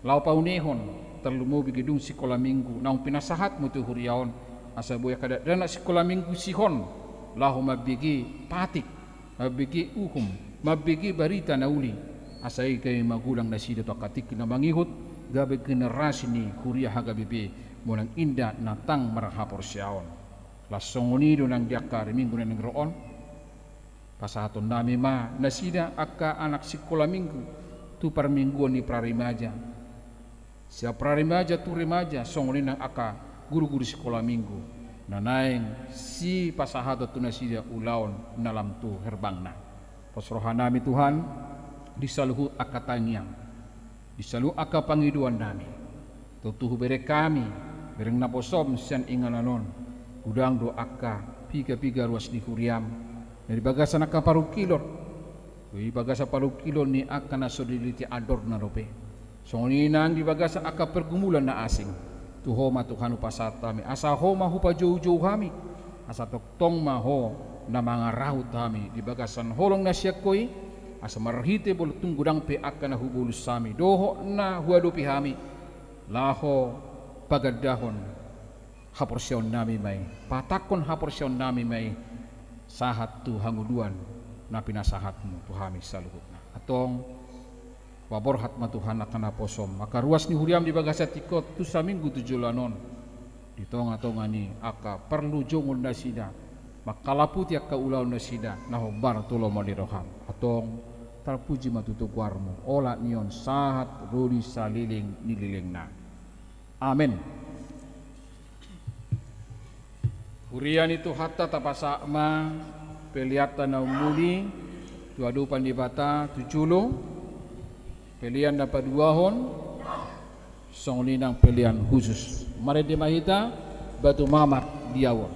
laho paunehon, tarlumobi gedung sikola minggu naung pinasahatMu tu huria on, asa boi angka dakdanak sikola minggu sihon, laho mambege patik, mambege uhum, mambege barita na uli, asa i gabe magodang nasida tu angka tingki na mangihut, gabe generasi ni huria H K B P Bonang Indah na tang marhaporseaon. Laos songon i do nang di angka ari Minggu na naeng ro on, pasahatonnami ma nasida angka anak sikola minggu tu parmingguon ni prarimaja, sian prarimaja tu remaja, songon i nang angka guruguru sikola minggu na naeng sipasahaton tu nasida ulaon na lam tu herbangna. Pos rohanami Tuhan, di saluhut angka tangiang, di saluhut angka pangidoannami, tontu hubereng hami, bereng naposoM sian inganan on, godang do angka pigapiga ruas ni huriam, na di bagasan angka parungkilon, di bagasan parungkilon ni angka na so diliti andorna dope. Songon i nang di bagasan angka pergumulan na asing, tu Ho ma Tuhan hupasahat hami, asa Ho ma hupajoujou hami, asa tongtong ma Ho na mangarahut hami di bagasan holong na sian Ho i, asa marhite bolon tung godang pe angka na hubolus hami dohot na huadopi hami, laho pagandahon haporseaonnami ma i, patangkon haporseaonnami ma i, sahat tu hangoluan na pinasahatMu tu hami saluhutna. Antong, paborhat ma Tuhan angka naposoM, angka ruas ni huriam di bagasan tingki on tu saminggu tu joloan on, di tongatonga ni angka parlojongon nasida, manghalaputi angka ulaon nasida na hombar tu lomo ni rohaM. Antong, tarpuji ma tutu goarMu, olat ni on sahat ro di saleleng ni lelengna. Amen. Huria ni Tuhanta, tapasahat ma peleanta na ummuli tu adopan Debata tu jolo, pelean na paduahon, songon i nang pelean hushus. Marende ma hita, batu mamak di ahu on.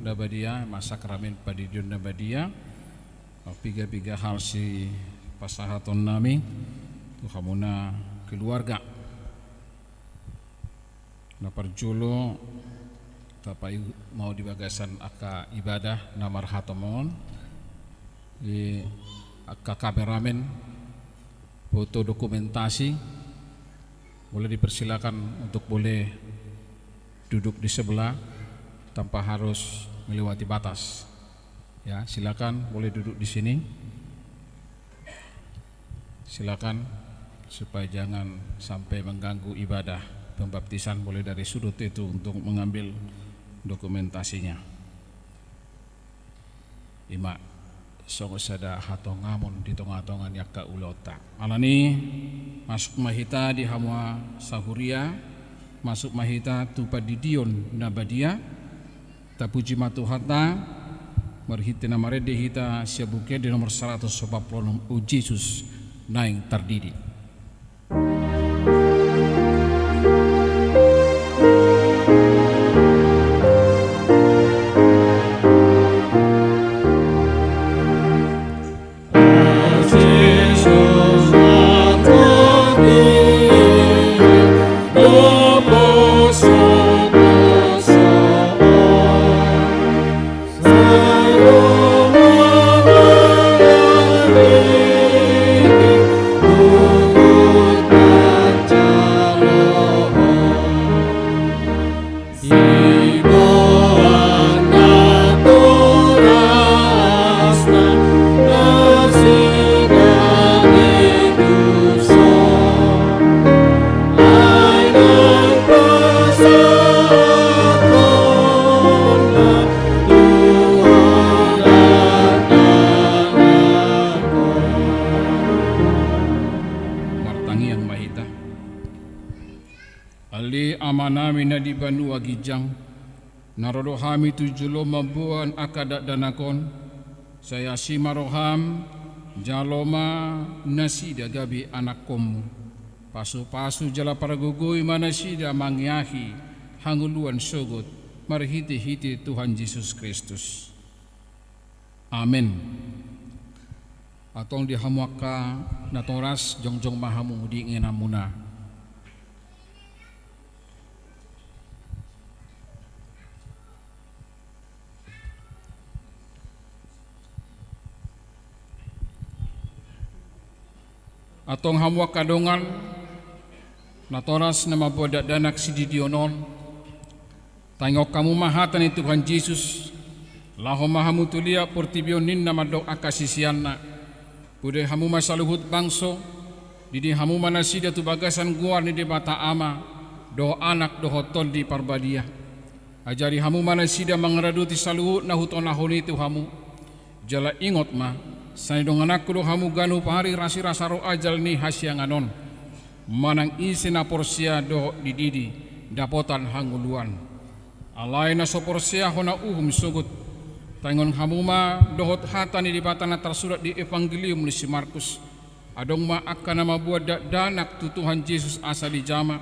na badia, ma sakramen pandidion na badia, ma piga-piga hal sipasahatonnami tu hamuna keluarga. Na parjolo, tapaihut ma di bagasan angka ibadah na marhatam on, di angka kameramen, foto dokumentasi, boleh dipersilakan untuk boleh duduk di sebelah tanpa harus melewati batas. Ya, silakan boleh duduk di sini. Silakan, supaya jangan sampai mengganggu ibadah pembaptisan, boleh dari sudut itu untuk mengambil dokumentasinya. Ima songon sada hatongamon di tonga-tonga ni angka ulaonta. Alani, masuk ma hita di hamu sahuria, masuk ma hita tu pandidion na badia. Tapuji ma Tuhanta, marhite na marende hita sian Buku Ende nomor saratus opat pulu onom, O Jesus, naeng tardidi. Martangiang ma hita. Ale Amanami na di banua ginjang, na ro do hami tu joloM mamboan angka dakdanak on, sai asi ma rohaM, jalo ma nasida gabe anakkonMu. Pasupasu jala pargogoi ma nasida mangeahi hangoluan sogot, marhitehite Tuhan Jesus Kristus. Amen. Antong di hamu angka natoras, jongjong ma hamu di ingananmuna. Antong hamu angka dongan natoras na mamboan dakdanak sididion on, taingot hamu ma hata ni Tuhan Jesus, laho ma hamu tu liat portibi on ninna mandok angka siseanna. Pudi hamu ma saluhut bangso, didi hamu ma nasida tu bagasan goar ni Debata Ama, dohot Anak dohot Tondi Parbadia. Ajari hamu ma nasida mangaradoti saluhut na hutonahon i tu hamu. Jala ingot ma, sai dongananku do hamu ganup ari rasirasa ro ajal ni hasiangan on. Manang ise na porsea dohot dididi, dapotan hangoluan. Alai na so porsea hona uhum sogot, taingot hamu ma dohot hata ni Debata na tarsurat di Evangelium ni si Markus. Adong ma angka na mamboan dakdanak tu Tuhan Jesus asa dijama.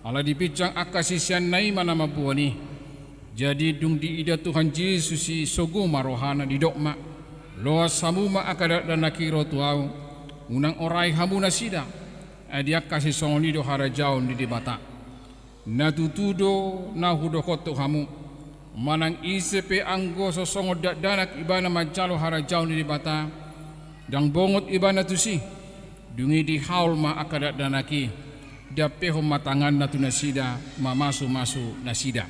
Ala dipinjang angka siseanna i ma na mamboan i. Jadi dung diida Tuhan Jesus i sogo ma rohana, didok ma: Loas hamu ma angka dakdanak i ro tu Ahu, unang orai hamu nasida. Ai di angka sisongon i do harajaon ni Debata. Na tutu do na hudok on tu hamu, manang ise pe anggo so songon dakdanak ibana manjalo harajaon ni Debata, ndang bongot ibana tusi. Dung i dihaol ma angka dakdanak i, diampehon ma tanganna tu nasida, mamasumasu nasida.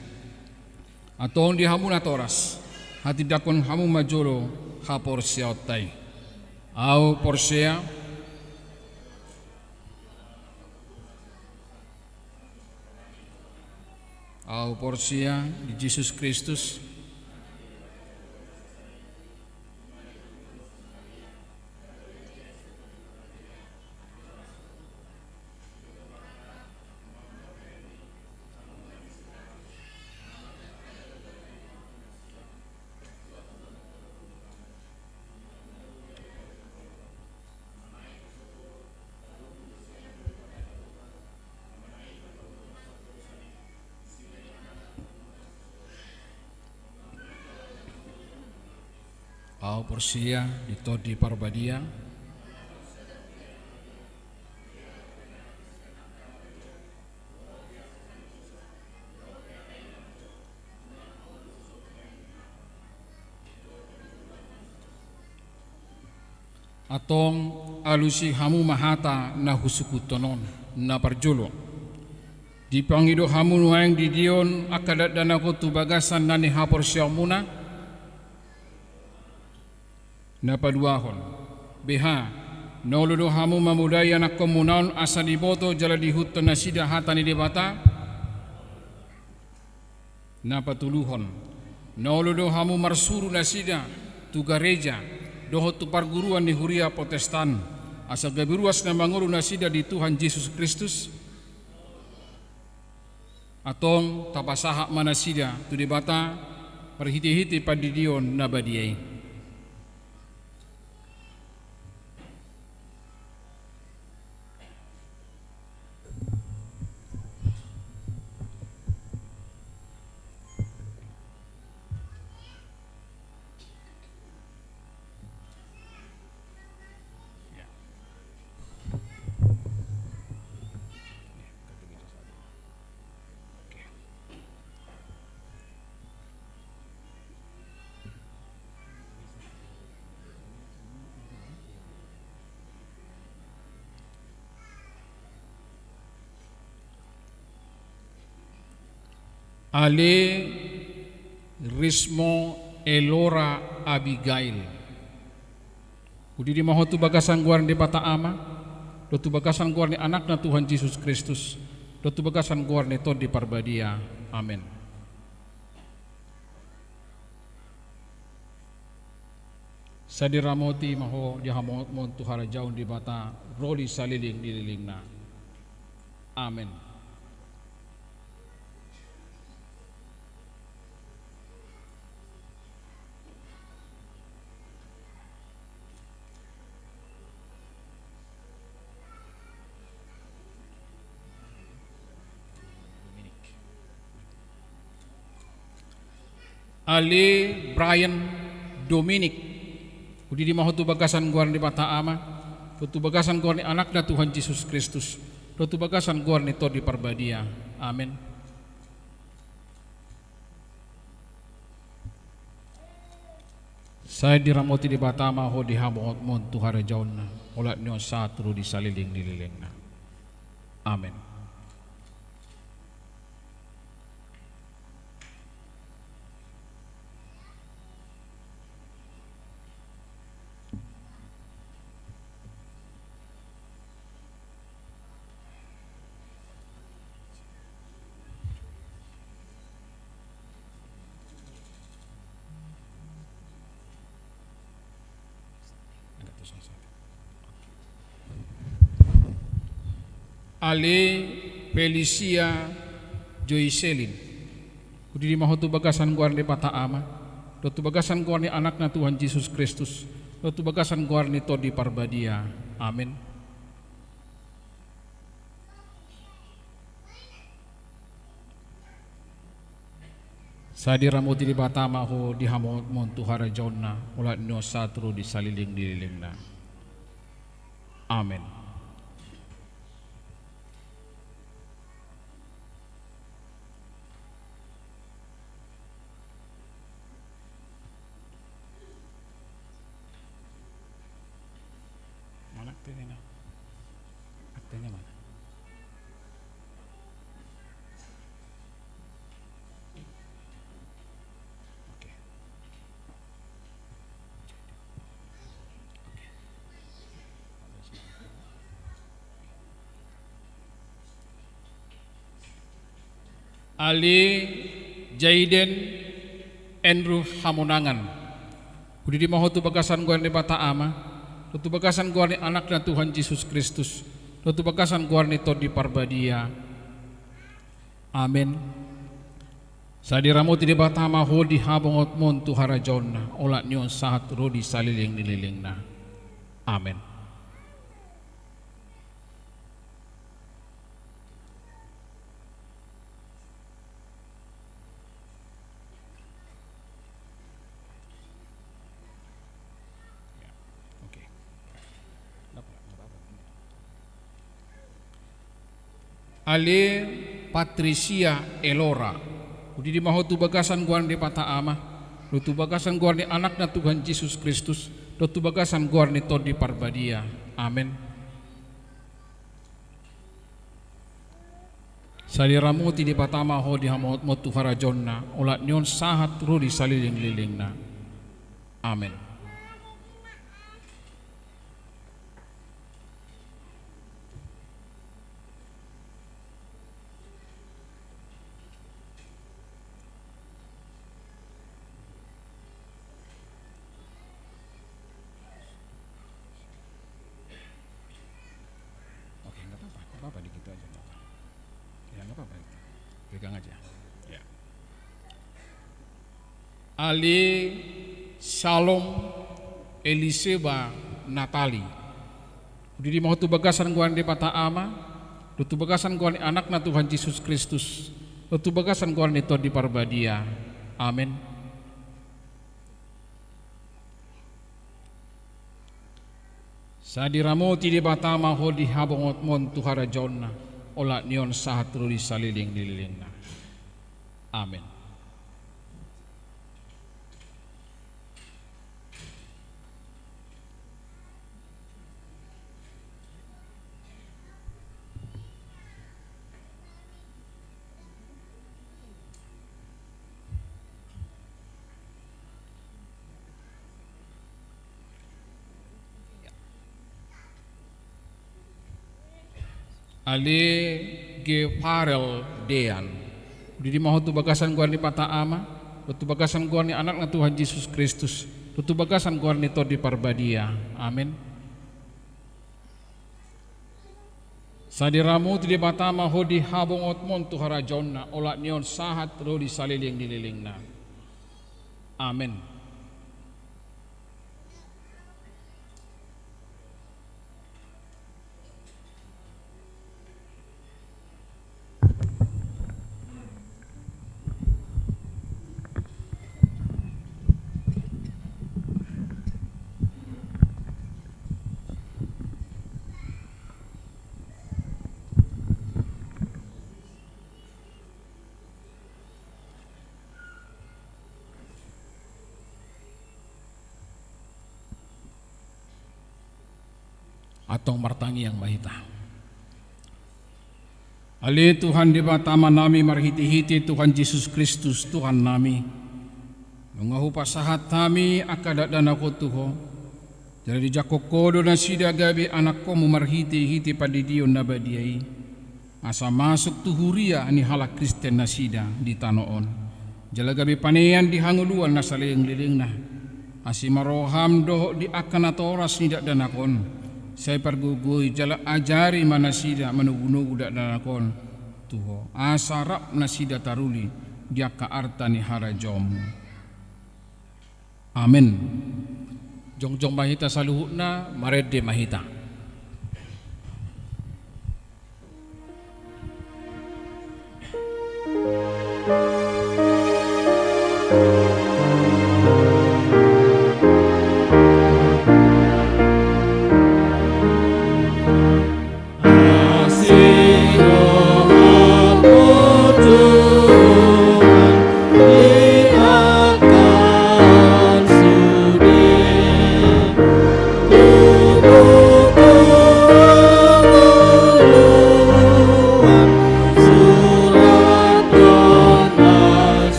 Antong di hamu natoras, hatindangkon hamu ma jolo haporseaonta i. Ahu porsea. Ahu porsea di Jesus Kristus. Ahu porsea di Tondi Parbadia. Antong alusi hamu ma hata na husungkunhon on. Na parjolo, dipangido hamu nuaeng didion angka dakdanak on tu bagasan na nihaporseaonmuna? Na paduahon, beha, na olo do hamu mamodai anakkonmuna on asa diboto jala diihuthon nasida hata ni Debata? Na patoluhon, na olo do hamu marsuru nasida tu gareja dohot tu parguruan ni huria Protestan, asa gabe ruas na mangolu nasida di Tuhan Jesus Kristus? Antong tapasahat ma nasida tu Debata marhitehite pandidion na badia i. Ale Rismo Elora Abigail. Hudidi ma ho tu bagasan goar ni Debata Ama, dohot tu bagasan goar ni Anakna Tuhan Jesus Kristus, dohot tu bagasan goar ni Tondi Parbadia. Amen. Sai diramoti ma ho di hamongetmon tu harajaon ni Debata, ro di saleleng ni lelengna. Amen. Ale Brian Dominic. Hudidi ma ho tu bagasan goar ni Debata Ama, dohot tu bagasan goar ni Anakna Tuhan Jesus Kristus, dohot tu bagasan goar ni Tondi Parbadia. Amen. Sai diramoti Debata ma ho di hamongetmon tu harajaonna, olat ni on sahat ro di saleleng ni lelengna. Amen. Ale Felicia Joycelyn. Hudidi ma ho tu bagasan goar ni Debata Ama, dohot tu bagasan goar ni Anakna Tuhan Jesus Kristus, dohot tu bagasan goar ni Tondi Parbadia. Amen. Sai diramoti Debata ma ho di hamongetmon tu harajaonna, olat ni on sahat ro di saleleng ni lelengna. Amen. Mana aktenya? Aktenya mana? Oke. Ale Jaiden Andrew Hamonangan. Hudidi ma ho tu bagasan goar ni Debata Ama, dohot tu bagasan goar ni Anakna Tuhan Jesus Kristus, dohot tu bagasan goar ni Tondi Parbadia. Amen. Sai diramoti Debata ma ho di hamongetmon tu harajaonna, olat ni on sahat ro di saleleng ni lelengna. Amen. Ale Patrisia Elora, hudidi ma ho tu bagasan goar ni Debata Ama, dohot tu bagasan goar ni Anakna Tuhan Jesus Kristus, dohot tu bagasan goar ni Tondi Parbadia. Amen. Sai diramoti Debata ma ho di habangatmon tu harajaonna, olat ni on sahat ro di salelenglelengna. Amen. Oke, nggak apa-apa, nggak apa-apa, dikit aja, nggak apa-apa. Ya, nggak apa-apa. Pegang aja. Ya. Ale Shalom Eliseba Natali, hudidi ma ho tu bagasan goar ni Debata Ama, dohot tu bagasan goar ni Anakna Tuhan Jesus Kristus, dohot tu bagasan goar ni Tondi Parbadia. Amen. Sai diramoti Debata ma ho di habangatmon tu harajaonna, olat ni on sahat ro di salelenglelengna. Amen. Ale Gefarel Dean, hudidi ma ho tu bagasan goar ni Debata Ama, dohot tu bagasan goar ni Anakna Tuhan Jesus Kristus, dohot tu bagasan goar ni Tondi Parbadia. Amen. Sai diramoti Debata ma ho di habangatmon tu harajaonna, olat ni on sahat ro di salelenglelengna. Amen. Antong martangiang ma hita. Ale Tuhan Debata Amanami, marhitehite Tuhan Jesus Kristus Tuhannami, nunga hupasahat hami angka dakdanak on tu Ho, jala dijangkon Ho do nasida gabe anakkonmu marhitehite pandidion na badia i. Asa masuk tu huria ni halak Kristen nasida di tano on, jala gabe panean di hangoluan na salelenglelengna. Asi ma roham dohot di angka natoras ni dakdanak on, sai pargogoi jala ajari ma nasida manogunogu dakdanak on tu Ho, asa rap nasida taruli di angka arta ni harajaonmu. Amen. Jongjong ma hita saluhutna, marende ma hita.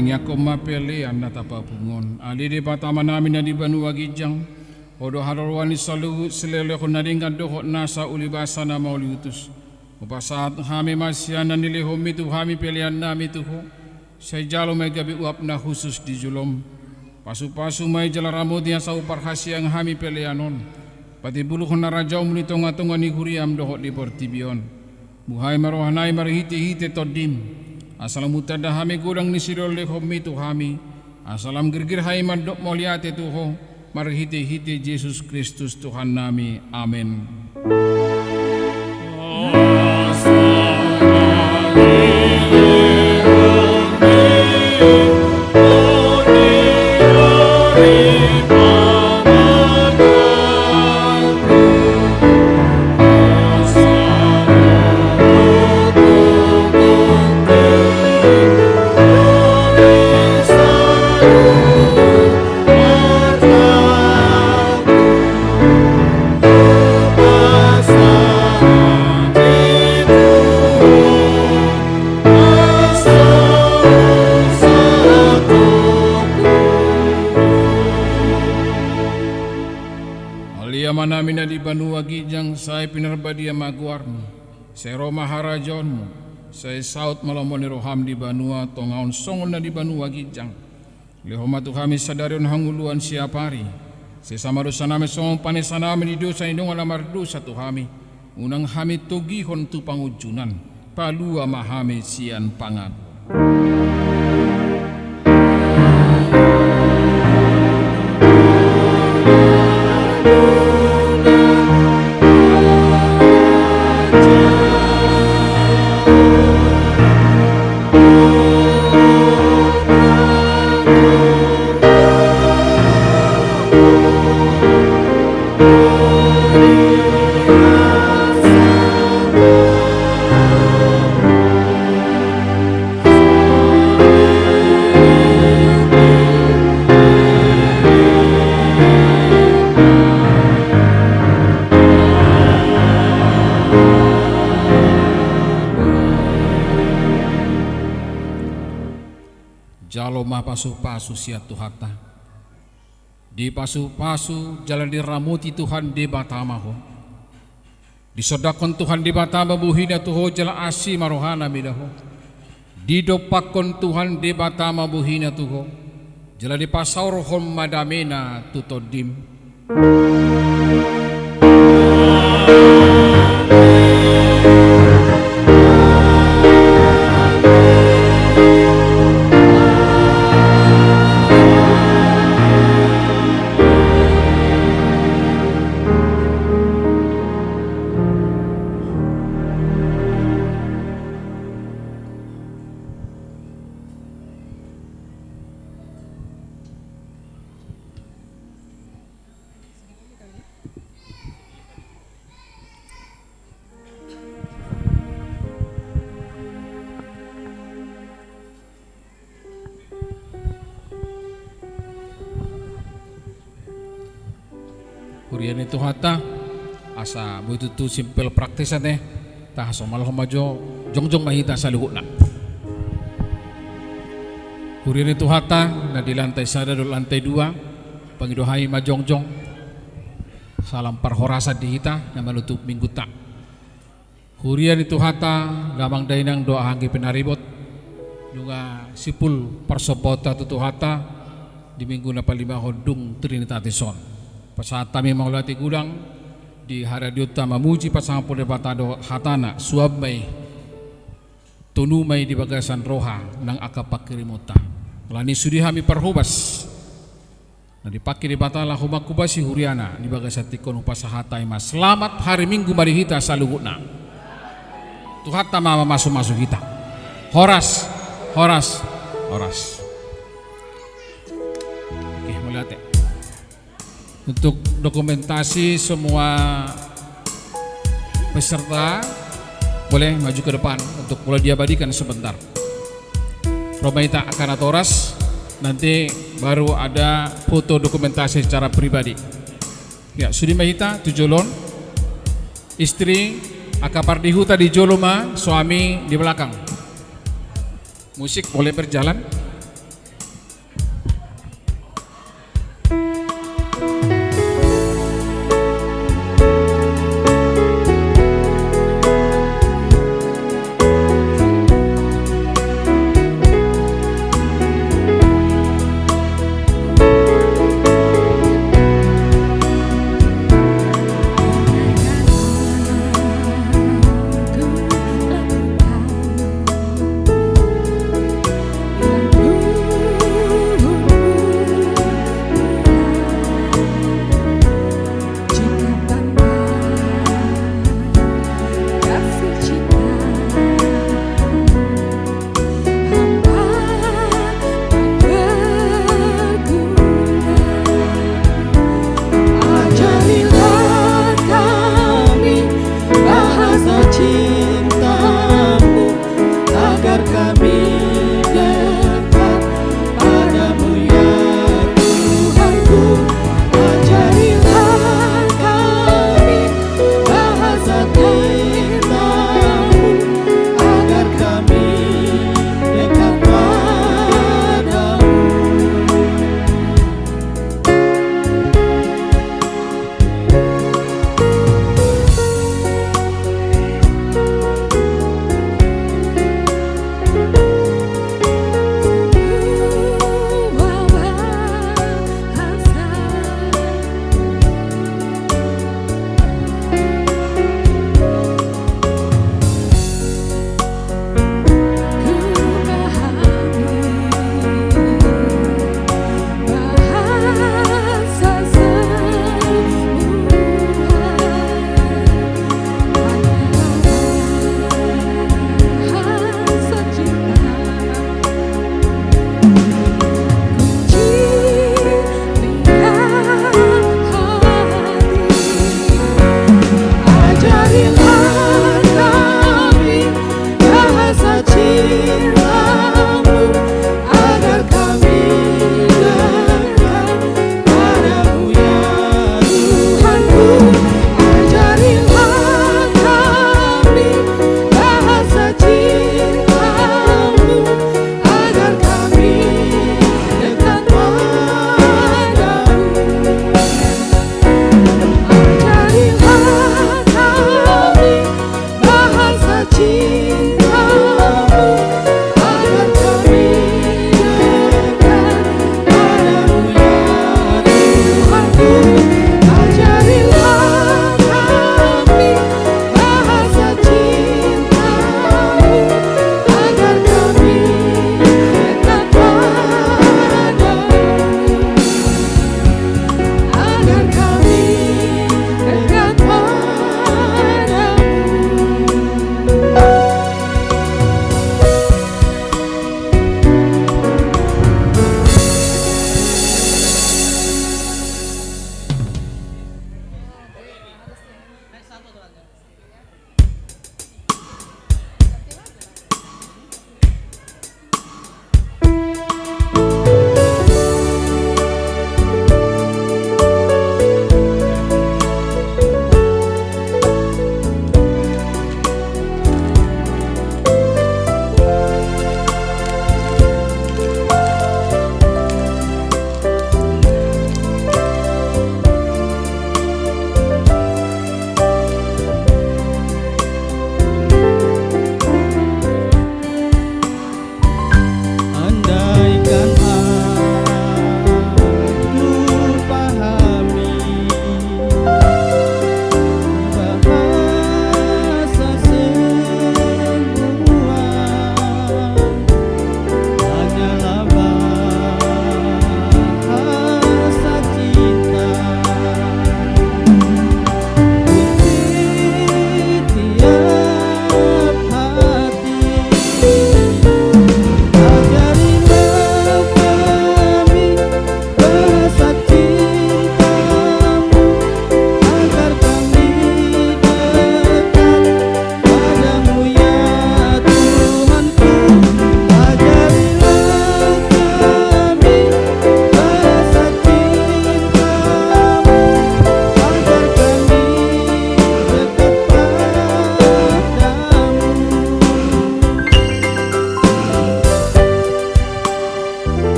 Tangiangkon ma pelean na tapapungu on. Ale Debata Amanami na di banua ginjang, Ho do haroroan ni saluhut silehonlehon na denggan dohot nasa ulibasa na mauliutus. Hupasahat hami ma sian na nilehonmi tu hami peleannami tu Ho, sai jalo ma i gabe uap na hushus di jolom. Pasupasu ma i jala ramoti asa huparhaseang hami pelean on, patimbulhon harajaonmu di tongatonga ni huriam dohot di portibi on. Buhai ma rohanami marhitehite Tondim, asa lam hutanda hami godang ni silehonlehonmi tu hami, asa lam girgir hami mandok mauliate tu Ho, marhitehite Jesus Kristus Tuhannami. Amen. Amanami na di banua ginjang, sai pinarbadia ma goarmu. Sai ro ma harajaonmu. Sai saut ma lomo ni roham di banua tonga on songon na di banua ginjang. Lehon ma tu hami sadari on hangoluan siapari. Sesa ma dosanami songon panesanami di dosa ni dongan na mardosa tu hami. Unang hami togihon tu pangunjunan. Palua ma hami sian pangago. Jalo ma pasupasu sian Tuhanta. Dipasupasu jala diramoti Tuhan Debata ma ho. Disondangkon Tuhan Debata ma bohina tu ho jala asi ma rohana mida ho. Didompakkon Tuhan Debata ma bohina tu ho jala dipasaorhon ma damena tu tondim. Huria ni Tuhanta, asa boi tutu simpel praktis ate, taha somalhon ma jo, jongjong ma hita saluhutna. Huria ni Tuhanta, na di lantai sada dohot lantai dua, pangido hami ma jongjong. Salam parhorasan di hita na manutup minggunta. Huria ni Tuhanta, damang dainang dohot anggi pinaribot, nunga simpul parsombaonta tu Tuhanta di minggu na palimahon dung Trinitatis on. Pasahat hami mauliate godang di haradianta mamuji pasangap Debata dohot hatana, suan ma i, tonu ma i di bagasan roha nang angka pangkirimonta. Alani sude hami parhobas na dipangke Debata laho manghobasi huriana di bagasan tingki on, hupasahat hami ma selamat hari Minggu ma di hita saluhutna. Tuhanta ma mamasumasu hita. Horas, horas, horas. Oke, mauliate. Untuk dokumentasi semua peserta boleh maju ke depan untuk boleh diabadikan sebentar. Ro ma hita angka natoras, nanti baru ada foto dokumentasi secara pribadi. Ya, sude ma hita tu jolo on. Istri, angka pardihuta di jolo ma, suami di belakang. Musik boleh berjalan.